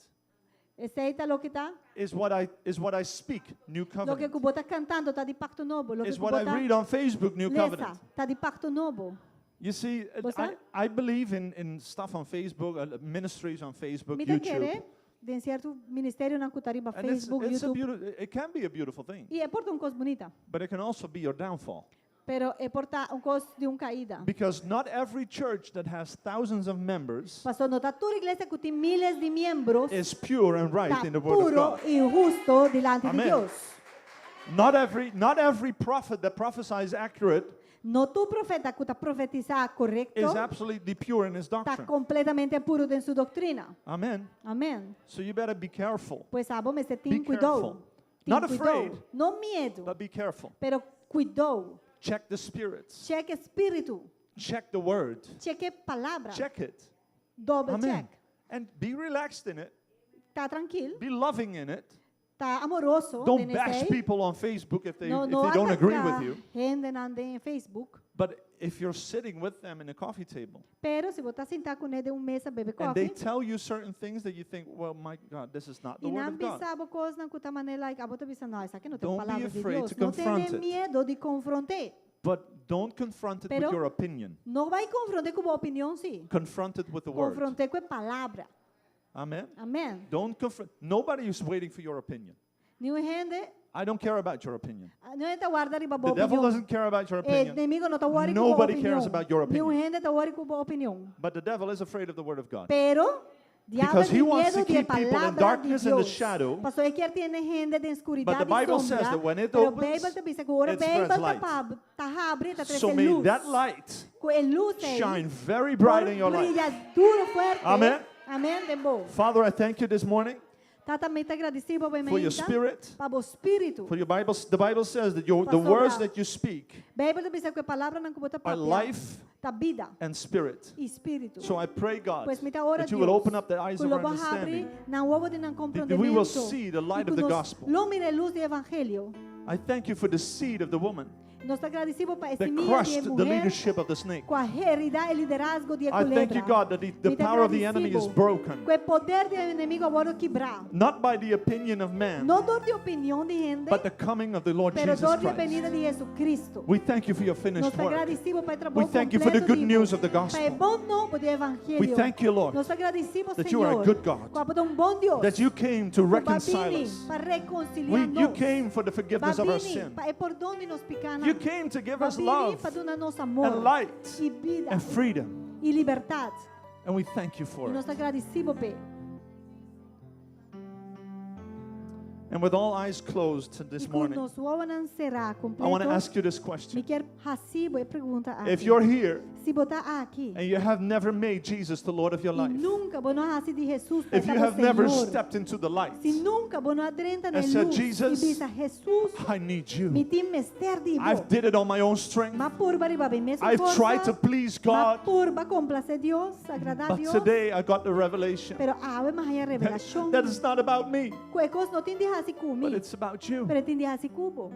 Esei ta loke ta? Is what I is what I speak new Loke covenant? ku bo ta kantando ta di pakto nobo. Loke Is ku what I bo ta read on Facebook new lesa covenant? ta di pakto nobo. You see, uh, Bo sa? I, I believe in, in stuff on Facebook, uh, ministries on Facebook, Mi ta YouTube. kere den sierto ministerionan ku ta riba And it's, Facebook, it's a YouTube. beautiful, it can be a beautiful thing, I e por ta un kos bunita, but it can also be your downfall. pero e por ta un kos di un kaida. Because not every church that has thousands of members Pasó no ta tur iglesia ku tin miles di miembro is pure and right ta in the Word of puro God. i hustu dilanti di Amen. Dios. Not every, not every prophet that prophesies accurate No tur profeta ku ta profetisá is korekto absolutely pure in his ta doctrine. kompletamente puro den su doktrina. Amen. Amèn. So you better be careful. Pues abo mester Be tin kuidou. careful. Tin Not kuidou. afraid, No miedu, but be careful. pero kuidou. Check the spirits. Check spiritu. Check the word. Check e palabra. Check it. Double Amen. check. And be relaxed in it. Ta trankil, Be loving in it. ta amoroso Don't den bash esei. people on Facebook if they, No, if no they don't agree with ataká you. hendenan den Facebook. But if you're sitting with them in a coffee table Pero si bo ta sintá ku nan den un mesa bebe and they koffie, tell you certain things that you think, well, my God, this is not the i word nan of God. bisa bo kosnan ku ta manera like abo ta bisa no, esaki no ta Don't be palabra di afraid Dios. to No tene confront it. miedu di konfront'é. But don't confront it with Pero your opinion. no bai konfront'é ku bo opinion sí. Confront it with the word. Konfront'é ku e palabra. Amen. Amèn. Don't confront. Nobody is waiting for your opinion. Ningun hende, I don't care about your opinion. no ta warda riba bo The devil opinion. doesn't care about your E opinion. enemigu no ta worry ku bo Nobody opinion. cares about your Ningun opinion. hende ta worry ku bo opinion. But the devil is afraid of the word of God. Pero diabel Because he tin wants to miedu di keep people in palabra di darkness and the Dios. shadow. Pasó e ke tene hende den But skuridat the i Bible says sombra. that when it Pero opens, Beibel ta bisa ku ora it spreads Beibel ta light. pa ta habri ta So trese may lus. that light Ku e lus ei shine very por bright in your life. brilla duru fuerte. Amen. Amèn den bo. Father, I thank you this morning Tata, mi ta gradisí bo for your mainta spirit. pa bo spiritu. For your Bible, the Bible says that your, the Pasobra. words that you speak Beibel ta bisa ku e palabranan ku bo ta are papia life ta bida and spirit. i spiritu. So I pray, God, Pues mi ta ora that you will Dios, open up the eyes ku of lo our bo habri understanding. nan wowo di nan That we will komprondemento. see the I light ku of the nos gospel. lo mira e lus di evangelio. I thank you for the seed of the woman Nos ta gradisí Bo pa e that simia di crushed the muhé leadership of the snake. ku a heridá e liderazgo di I thank you, culebra. God, that the, the Mi ta power of the enemy is gradisí Bo broken. ku e poder di enemigu a wòrdu kibrá. Not by the opinion of man, No dor di opinion di hende, but the coming of the Lord pero Jesus dor di Christ. benida di Jesucristo. We thank you for your Nos finished ta work. gradisí Bo pa e trabou We thank you for the kompleto good di Bo. news of the Pa e gospel. bon nobo di evangelio. We thank you, Lord, Nos ta gradisí Bo, that you are a Señor, good God, ku Abo ta un bon Dios, that you came to ku Bo a reconcile bini us. pa rekonsiliá We, you nos. came for the forgiveness of our Ba bini sin. pa e pordon di nos pikánan. You came to give Ba us bini love pa duna nos amor and light i bida and freedom. i libertat. And we thank you for I nos it. ta gradisí Bo p'e. And with all eyes closed this I ku morning, nos wowonan será I want to kompleto. ask you this Mi question. ke hasi bo e pregunta If aki. you're here Si bo ta aki and you have never made Jesus the Lord of your i life, nunka bo no a hasi di Jesus if you have never Señor. stepped into the light Si nunka bo no a drenta na and said, lus i Jesus, bisa Jesus, I need mi you. tin mester di bo. I've did it on my own strength. M'a purba riba mi mes I've tried to forsa. please M'a God. purba komplasé Dios, agradá But Dios. today I got the revelation Pero awe m'a haña revelashon. that it's not about me, Ku e kos no tin di hasi but ku mi, it's about you. pero tin di hasi ku bo.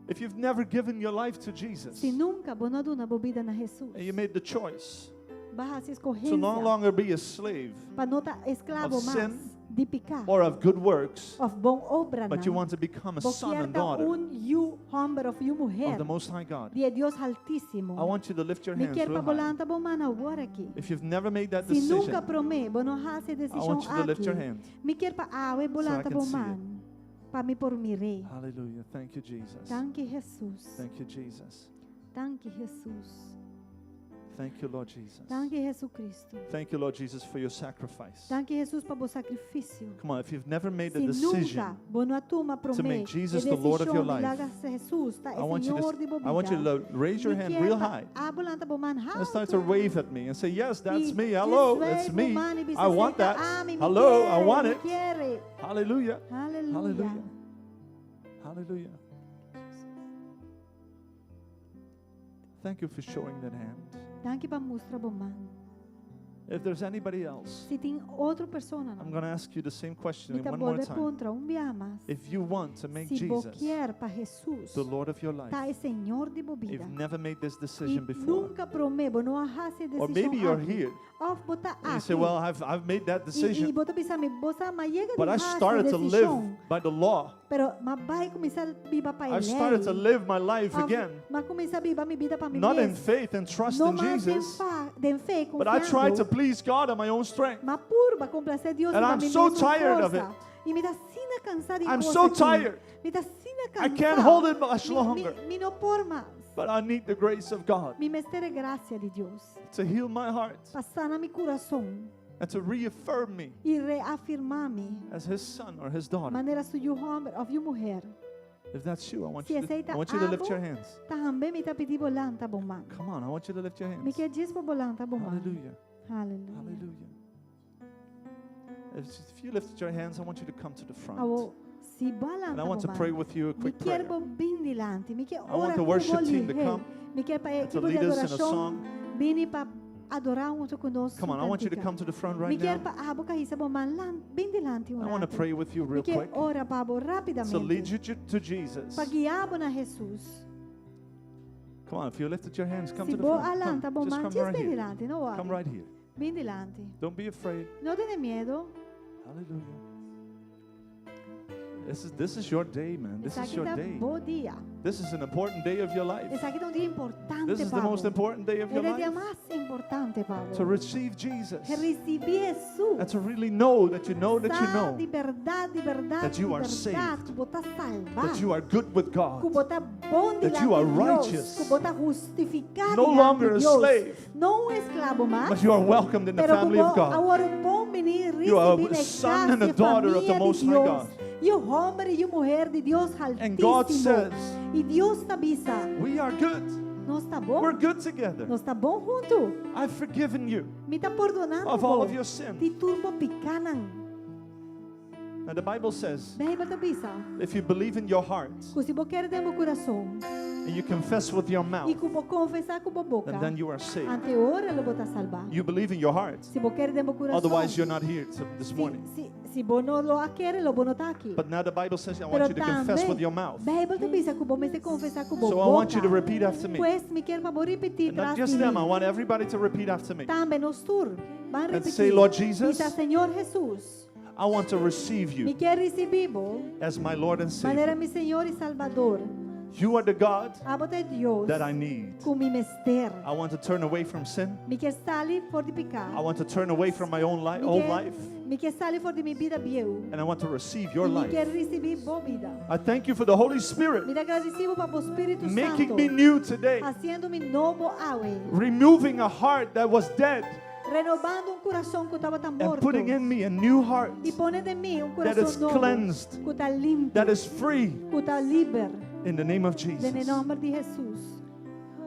If you've never given your life to Jesus Si nunka bo no a duna bo bida na Jesus, and you made the choice b'a hasi to no eskohensia longer be a slave pa no ta esklabo of mas sin di piká or of good works, òf bon obra but you want to become a Bo son kier and ta daughter un yu hòmber òf yu of muhé the Most High God, di e Dios I Altísimo. want you to lift your Mi hands kier pa real bo high. lanta bo man awor aki. If you've never made that Si decision, nunka promé bo no hasi I desishon want you to lift your aki. hand. Mi kier pa awe bo So I lanta can bo see it. man pa mi por mir'é. Hallelujah. Thank you, Jesus. Danki Jesus. Thank you, Jesus. Danki Jesus. Thank you, Lord Jesus. Danki Jesucristo. Thank you, Lord Jesus, for your sacrifice. Danki Jesus pa bo sakrifisio. Come on, if you've never made the Si decision nunka bo no a tuma to promé make e Jesus the Lord of your desishon di life, laga Jesus ta I e want you Señor di bo to, I want you bida. to raise your Mi hand kier real pa high abo lanta bo man and start to haltu. wave at me and say, Yes, that's I me. Hello, just it's wave me. bo man i bisa I want esei that. ta ami, mi Hello, I kier, want mi it. kier. Hallelujah. Hallelujah. Hallelujah. Hallelujah. Thank you for showing that hand. Danki pa mustra bo man. If there's anybody else, Si tin otro persona, I'm going to ask you the same question mi ta one more bolbe time. puntra un bia mas. If you want to make Si bo Jesus kier pa Jesus the Lord of your life, ta e Señor di bo bida. you've never made this I decision before. nunka promé bo no a hasi Or maybe desishon you're aki. here Òf bo ta and you say, aki. Well, I've made that I, i decision, bo ta bisa mi bo sa m'a yega but di I hasi started to live desishon. by the law. Pero m'a bai kuminsá biba pa e I've started to lei. live my life Òf again, m'a kuminsá biba mi bida pa mi not in mes. faith and trust No in mas den Jesus, fa, den fe, but I tried to konfiando. please God on my own strength. M'a purba komplasé Dios And riba I'm mi so mes tired of it. forsa. I mi ta asina kansá di I'm kos so aki. tired. Mi ta asina I can't kansá. hold it much Mi, mi, longer. mi no por mas. But I need the grace of God Mi mester e grasia di Dios. to heal my heart Pa sana mi kurason and to reaffirm me i reafirmá mi. as His son or His daughter. Manera su yu hòmber òf yu muhé. If that's you, I want Si you to, esei ta I want you to lift abo, your hands. tambe mi ta pidi bo lanta bo man. Come on, I want you to lift your Mi hands. ke djis pa bo lanta bo man. Hallelujah. Hallelujah. Hallelujah. If you lifted your hands, I want you to come to the front. Awor, si bo And lanta I want bo to pray man. with you a Mi quick ke prayer. bo bin dilanti. Mi ke I ora want the ku bo worship team to lihé. come Mi ke pa and to ekipo di lead us in a adorashon song. bini pa adorá huntu ku nos Come on, I want you to kantika. come to the front Mi right ke now. pa abo ku a hisa bo man lan, bin dilanti I un want to ratu. pray with you Mi real ke quick ora pa bo to lead rápidamente. you to Jesus. Pa guia bo na Jesus. Come on, if you lifted your hands, come Si to the bo front. Come, a lanta bo just man, come djis right bin here. dilanti, no Come worry. right here. Bin dilanti. Don't be afraid. No tene miedu. Hallelujah. This is your day, man. This is Esaki your ta day. bo dia. This is an important day of your life. Esaki ta un dia importante This is the pa bo. most important day of your E dia life. mas importante pa bo. To receive Jesus Risibí Jesus. and to really know that you know that you Sa know di bèrdat, di bèrdat, that you di are bèrdat, saved, ku bo ta salvá. that you are good with God, Ku bo ta bon that you are dilanti Dios, righteous, ku bo ta hustifiká no dilanti longer a Dios. slave, No un esklabo mas, but you are welcomed in the pero family of ku bo God. awor por bini You are risibí a na son and a kas, daughter of the famia di Most High Dios. God. Yu hòmber i yu muhé di Dios And God Altísimo. says, I Dios ta bisa, we are good. nos ta bon. We're good together. Nos ta bon huntu. I've forgiven you Mi ta pordonando of all bo. of your sin. Di tur bo pikánan. Now the Bible says, Beibel ta bisa, if you believe in your heart ku si bo kere den bo kurason and you confess with your i mouth, ku bo konfesá ku bo boka, and then you are saved. anto e ora lo bo ta salvá. You believe in your heart. Si bo kere den bo kurason, Otherwise, you're not here this morning. si, si bo no lo a kere, lo bo no ta aki. But now the Bible says, I Pero want you to confess tambe, with your mouth. Beibel ta bisa ku bo mester konfesá ku bo So I want you to boka. repeat after me. Pues mi ke pa bo ripití And not tras just di them, mi. I want everybody to repeat after me. Tambe nos tur. Ban And ripití. say, Lord Jesus, Bisa Señor Jesus, I want to receive mi you ke risibí bo as my Lord and manera Savior. mi Señor i Salbador. You are the God Abo ta Dios that I need. ku mi mester. I want to turn away from sin. Mi ke sali for di piká. I want to turn away from my own Mi old ke, life. mi ke sali for di mi bida bieu. And I want to receive your I mi life. ke risibí bo bida. I thank you for the Holy Spirit Mi ta gradisí bo pa bo Spiritu making Santo. me new today, Hasiendo mi nobo awe. removing a heart that was dead. Renobando un kurason ku tabata And morto. putting in me a new heart I pone den mi un that is kurason nobo. cleansed, Ku ta limpi. that is free. Ku ta liber. In the name of Den Jesus. nòmber di Hesus.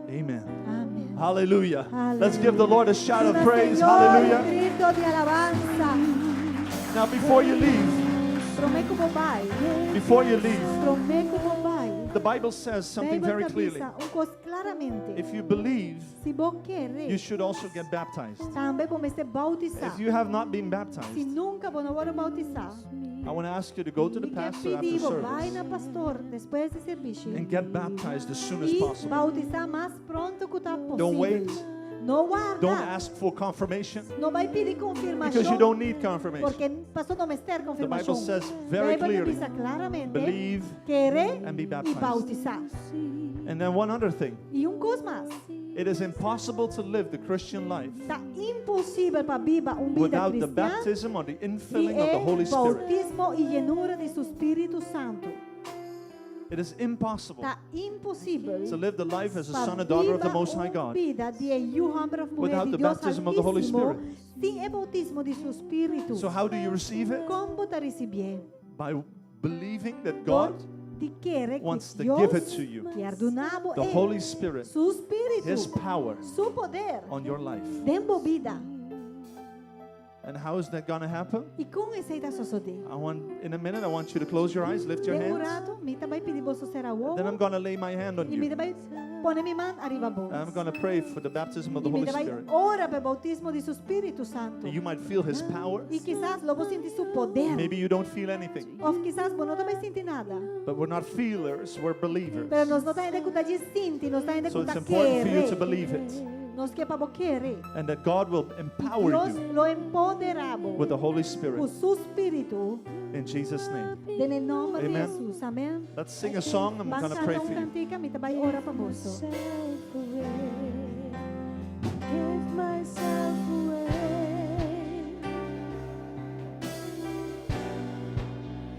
Amen. Amen. Hallelujah. Let's give the Lord a shout of Duna praise. Señor Hallelujah. Un gritu di alabansa. Now, before you leave, Promé ku bo bai. before you leave, Promé ku bo bai. the Bible says something Beibel very ta clearly. bisa un kos klaramente. If you believe, Si bo kere, you should also get baptized. tambe bo mester boutisá. If you have not been Si baptized, nunka bo no a wòrdu boutisá, I want to ask you to go to the mi ke pastor after pidi bo bai service na pastor despues di servisio and get baptized as soon as i possible. boutisá mas pronto ku ta posibel. Don't wait. No warda. Don't ask for confirmation No bai pidi konfirmashon. because you don't need confirmation. Pasobra pastor no mester The konfirmashon. Bible says very Beibel ta clearly bisa klaramente, believe kere and be i baptized. boutisá. And then one other thing I un kos mas, it is impossible to live the Christian life ta imposibel pa biba un bida without the kristian baptism or the sin infilling of the e Holy Spirit. boutismo i yenura di su Spiritu Santu. It is impossible Ta imposibel to live the life as a pa son and daughter of the biba Most High un God bida di yu hòmber òf muhé without di the Dios baptism of the Holy Altísimo Spirit. sin e boutismo di su Spiritu. So, how do you receive it? Kon bo ta risibié? By believing that God Di kere ku wants to Dios give it to you. ke duna bo The e Holy Spirit, su Spiritu, His power su poder on your life. den bo bida. And how is that going to happen? I kon esei ta sosodé? I want, in a minute, I want you to close your eyes, lift your Den un hands. ratu, mi ta bai pidi boso sera wowo. Then I'm going to lay my hand on I mi you. ta bai pone mi man ariba bo. And I'm going to pray for the baptism of the I mi Holy ta bai Spirit. ora pa e boutismo di su Spiritu Santu. And you might feel His power. I kisas lo bo sinti su poder. Maybe you don't feel anything. Òf kisas bo no ta bai sinti nada. But we're not feelers, we're believers. Pero nos no ta hende ku ta djis sinti, nos ta hende So ku ta it's important for you to kere. believe it. Nos ke pa bo kere. And that God will empower Dios you lo empoderá bo with the Holy ku Spirit su Spiritu in Jesus' name. den e nòmber di Amen. Hesus. Amèn. Let's sing a song. I'm Ban going to pray kanta un for you. kantika, mi ta bai ora pa boso. Give myself away.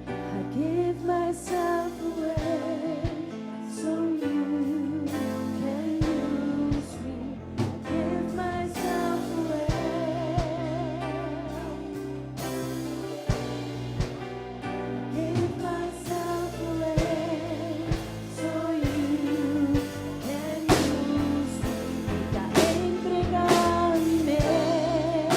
I give myself away so you can use me. I give myself away. Give myself away so you can use me. Ta entregá mi mes.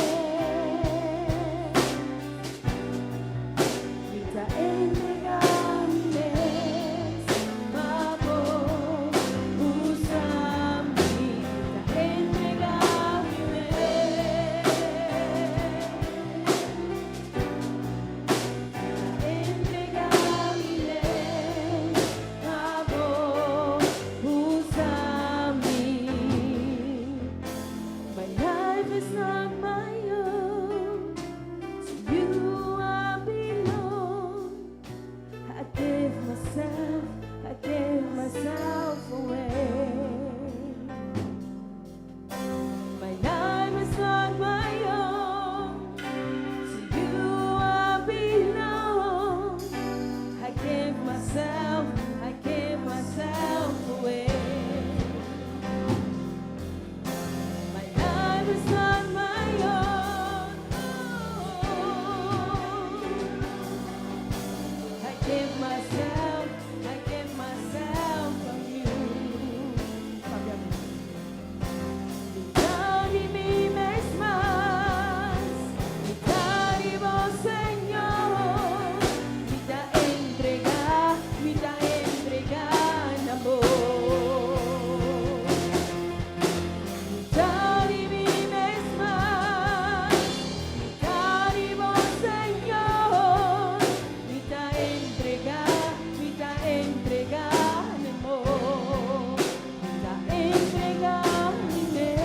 Mi ta entregá mi mes. Pa bo usa mi. Ta entregá mi mes. Entregá mi mes, pa bo usa mi. My life is not my own, to you I belong. I give myself, I give myself away. My life is not my own. To you I belong. I give myself, I give myself away. My life is not my own. I give myself, I give myself from you. Mi ta di mi mes mas, mi ta di bo, Señor. Mi ta entregá, mi ta entregá na bo. Mi ta di mi mes mas, mi ta di bo, Señor. Mi ta entregá, mi ta entregá na bo. Mi ta entregá mi mes.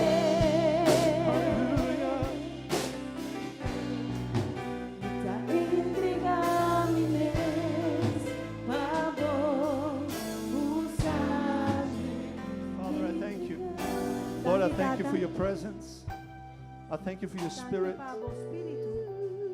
Mi ta entregá mi mes, pa bo usa mi. Father, I thank you. Lord, I thank you for your presence. I thank you for your spirit. Pa bo Spiritu.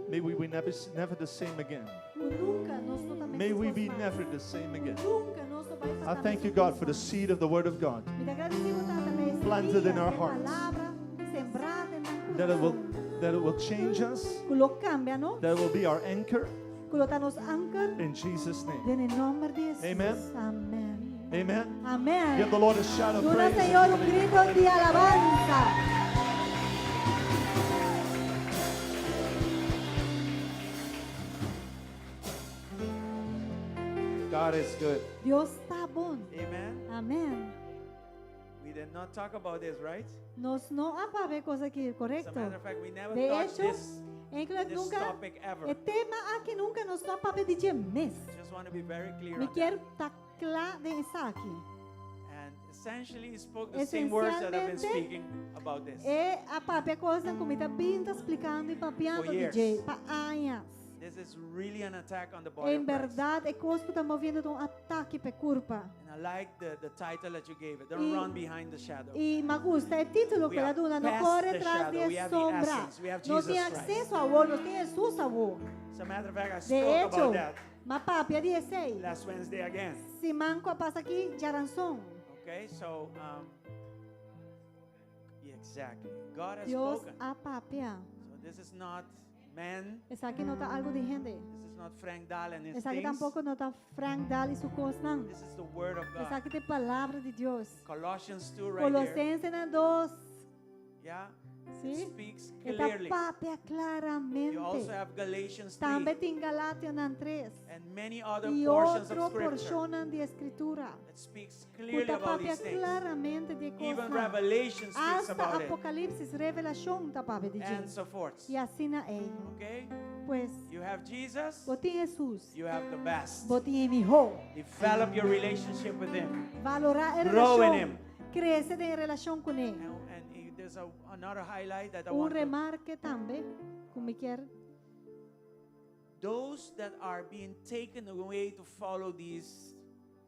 May we be never, never the same again. Nunka nos no ta May we be never the same again. Nunka nos no bai I thank you, God, for the seed of the Word of God Mi ta gradisí Tata pa planted in our e hearts. palabra sembrá den nan That it will that it will change us, Ku lo kambia nos. that it will be our anchor Ku lo ta nos anker. in Jesus' name. Den nòmber di Hesus. Amen. Amèn. Amen. Amèn. Give the Lord a shout of Duna praise. Señor un gritu di alabansa. God is good. Dios ta bon. Amen. Amèn. We did not talk about this, right? Nos no a papia e kos aki, As a korekto? matter of fact, we never De touched echo, this, eigenlijk this nunka, topic ever. e tema aki nunka nos no a papia di dje mes. Just want to be very clear Mi on kier that. ta kla den esaki. And essentially, he spoke the same words that I've been Esensialmente, speaking about this. El a papia kosnan ku mi ta bin ta splikando i papiando For years. di dje pa aña. This is really an attack on the body En of Christ. berdat, e kos ku ta moviendo ta un atake pa e kurpa. And I like the, the title that you gave it. Don't I, run behind the shadow. i mi a gusta e título We ku el a are duna, no past kore the tras shadow. di We have the sombra. essence. We have Nos Jesus tin Christ. akseso awor, nos tin Hesus awor. As a matter of fact, I De spoke echo, about that m'a papia di esei. last Wednesday again. Siman ku a pasa aki, djaranson. Okay, so um, yeah, exactly. God has Dios spoken. a papia. So this is not man. Esaki no ta algu di hende. This is not Frank Dahl and his Esaki things. tampoko no ta Frank Dahl i su kosnan. This is the word of God. Esaki ta e palabra di Dios. Colossians 2 right there. Kolosensenan 2. Yeah. Sí? It speaks E ta clearly. papia You also klaramente. have Galatians 3 Tambe tin Galationan 3. and many other I portions of otro scripture porshonnan di Skritura. that speaks Ku clearly ta about papia these things. klaramente di Even kosnan. Revelation speaks Asta about it Apokalipsis, Revelashon ta papia di and dje. so forth. I asina ei. Okay? Pues, You have Jesus, bo tin Hesus. you have the best. Bo tin e mihó. Develop your relationship with Him. Valorá e Grow in relashon. Him. Krese den relashon kuné. And, and eh, there's a, another highlight that I Un want to remarke tambe, ku mi kier. Those that are being taken away to follow these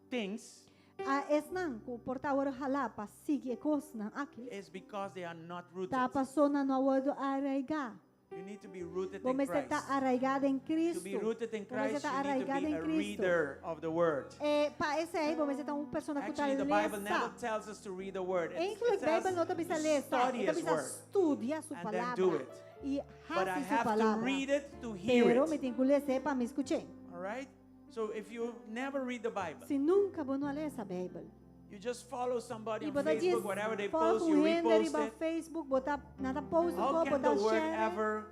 things A esnan ku por ta wòrdu halá pa sigui e kosnan aki. is because they are not rooted. Ta paso nan no a wòrdu arraigá. You need to be rooted Bo in mester ta Christ. arraigá den To be Kristu. rooted in Bo mester Christ, ta you need to arraigá be den a Kristu. reader of the word. Eh, pa esei, bo mester ta un persona ku ta Actually, the Bible never lesa. tells us to read the word. It, it Eigenlijk tells Bijbel no ta bisa to lesa, study e ta His bisa word. studia su And then do palabra. it. I But I hasi su have to palabra. read it to hear Pero mi it. tin ku les'é pa mi skuch'é. All right? So if you never read the Bible, Si nunka bo no a lesa Bijbel. you just follow somebody I on bo ta Facebook, djis whatever they follow post, you un hende repost riba it. Facebook, bo ta nan ta post How un can bo the ta word share. ever,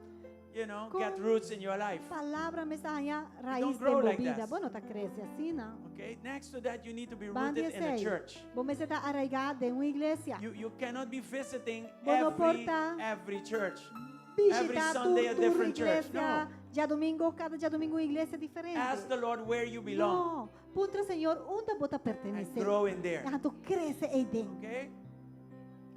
you know, get Kon roots in your life? palabra mester haña don't rais grow den bo like bida. that. Bo no ta krese asina. Okay? Next to that, you need to be Banda rooted in a esei. church. Bo mester ta arraigá den un iglesia. You, you cannot be visiting Bo no every, por ta every church. Every Bishitá Sunday tur a tur different church. iglesia. No. Djadumingu, kada djadumingu un iglesia diferente. Ask the Lord where you belong No. Puntra Señor unda bo ta and pertenesé. grow in there. Anto krese ei den. Okay?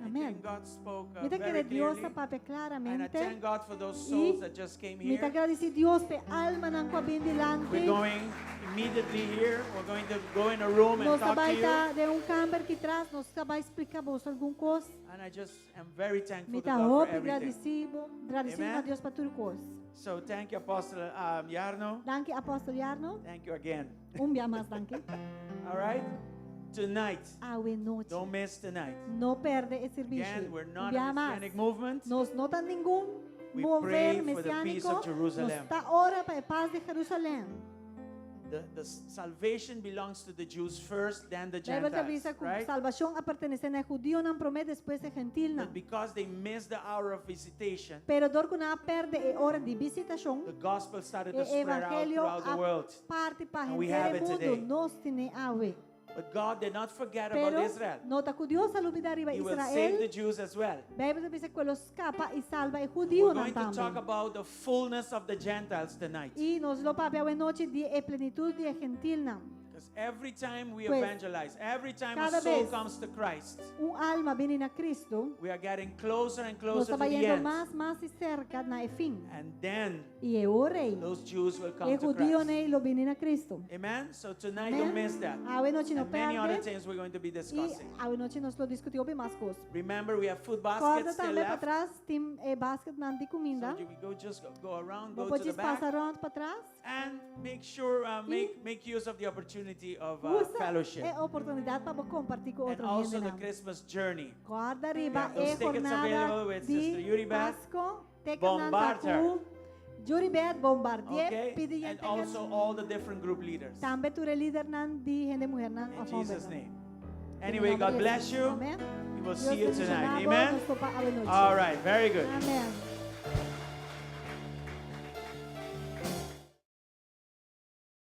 I Amèn. think God spoke uh, Mi ta very kere Dios clearly. a papia And I klaramente. thank God for those souls I that just came mi ta here. gradisí Dios pa e almanan ku a bin We're dilanti. going immediately here. We're going to go in a room and Nos talk to ta bai you. ta den un kamber aki tras, nos ta bai splika boso algun kos. And I just am very thankful Mi to ta God for hopi everything. gradisido, gradisido Amen. na Dios pa tur kos. So thank you, Apostle um, Yarno. Danki Apòstel Yarno. Thank you again. Un bia mas danki. All right? Tonight. Awe nochi. Don't miss tonight. No pèrdè e servisio. Again, we're Un not a bia mas. Messianic movement. Nos no ta ningun We mover pray for the peace mesiániko. of Jerusalem. Nos ta ora pa e pas di Jerusalèm. The, the salvation belongs to the Jews first, then the Bijbel ta Gentiles, bisa ku right? salbashon a pertenesé na e hudiunan promé despues e gentilnan. But because they missed the hour of visitation, Pero dor ku nan a pèrdè e ora di visitashon, the gospel started to e spread out evangelio throughout the a world. parti pa And we henter have e it mundu. today. Nos tin'é awe. But God did not forget about Pero Israel. no ta ku Dios a lubidá riba He will save Israel. the Jews as well. Bijbel ta bisa ku e lo skapa i salba e We're hudiunan going to talk tambe. about the fullness of the Gentiles tonight. I nos lo papia awe nochi di e plenitut di e gentilnan. Because every time we Pues, evangelize, every time a kada soul bes comes to Christ, un alma bini na Kristu, we are getting closer and nos closer ta to the bayendo end. mas, mas i serka na e fin. And then I e ora ei, those Jews will come e to hudiunan Christ. ei lo bini na Kristu. Amen? So tonight, don't Amen. miss that. Awe nochi no And many other pèrdè. things we're going to be I discussing. awe nochi nos lo diskutí hopi mas kos. Remember, we have food Kòrda baskets still tambe left. patras tin e basketnan di kuminda. So you go just go, go around, Bo go por to the pasa back, rònt patras. and make sure uh, I make make use of the opportunity opportunity of Usa fellowship. e oportunidat pa kompartí ku And otro also the hende. Christmas journey. Kòrda We riba have those e tickets jornada available with Sister di Yuribeth. Pasku. Bombard her. Yuribeth, bombardier, Okay? pidi And also all the different group leaders. Tambe tur e lidernan di hende muhénan In Jesus' name. Anyway, God bless you. Amèn. We will Dios see you tonight. bendishoná bo, Amen. nos topa awe nochi. All right, very good. Amèn.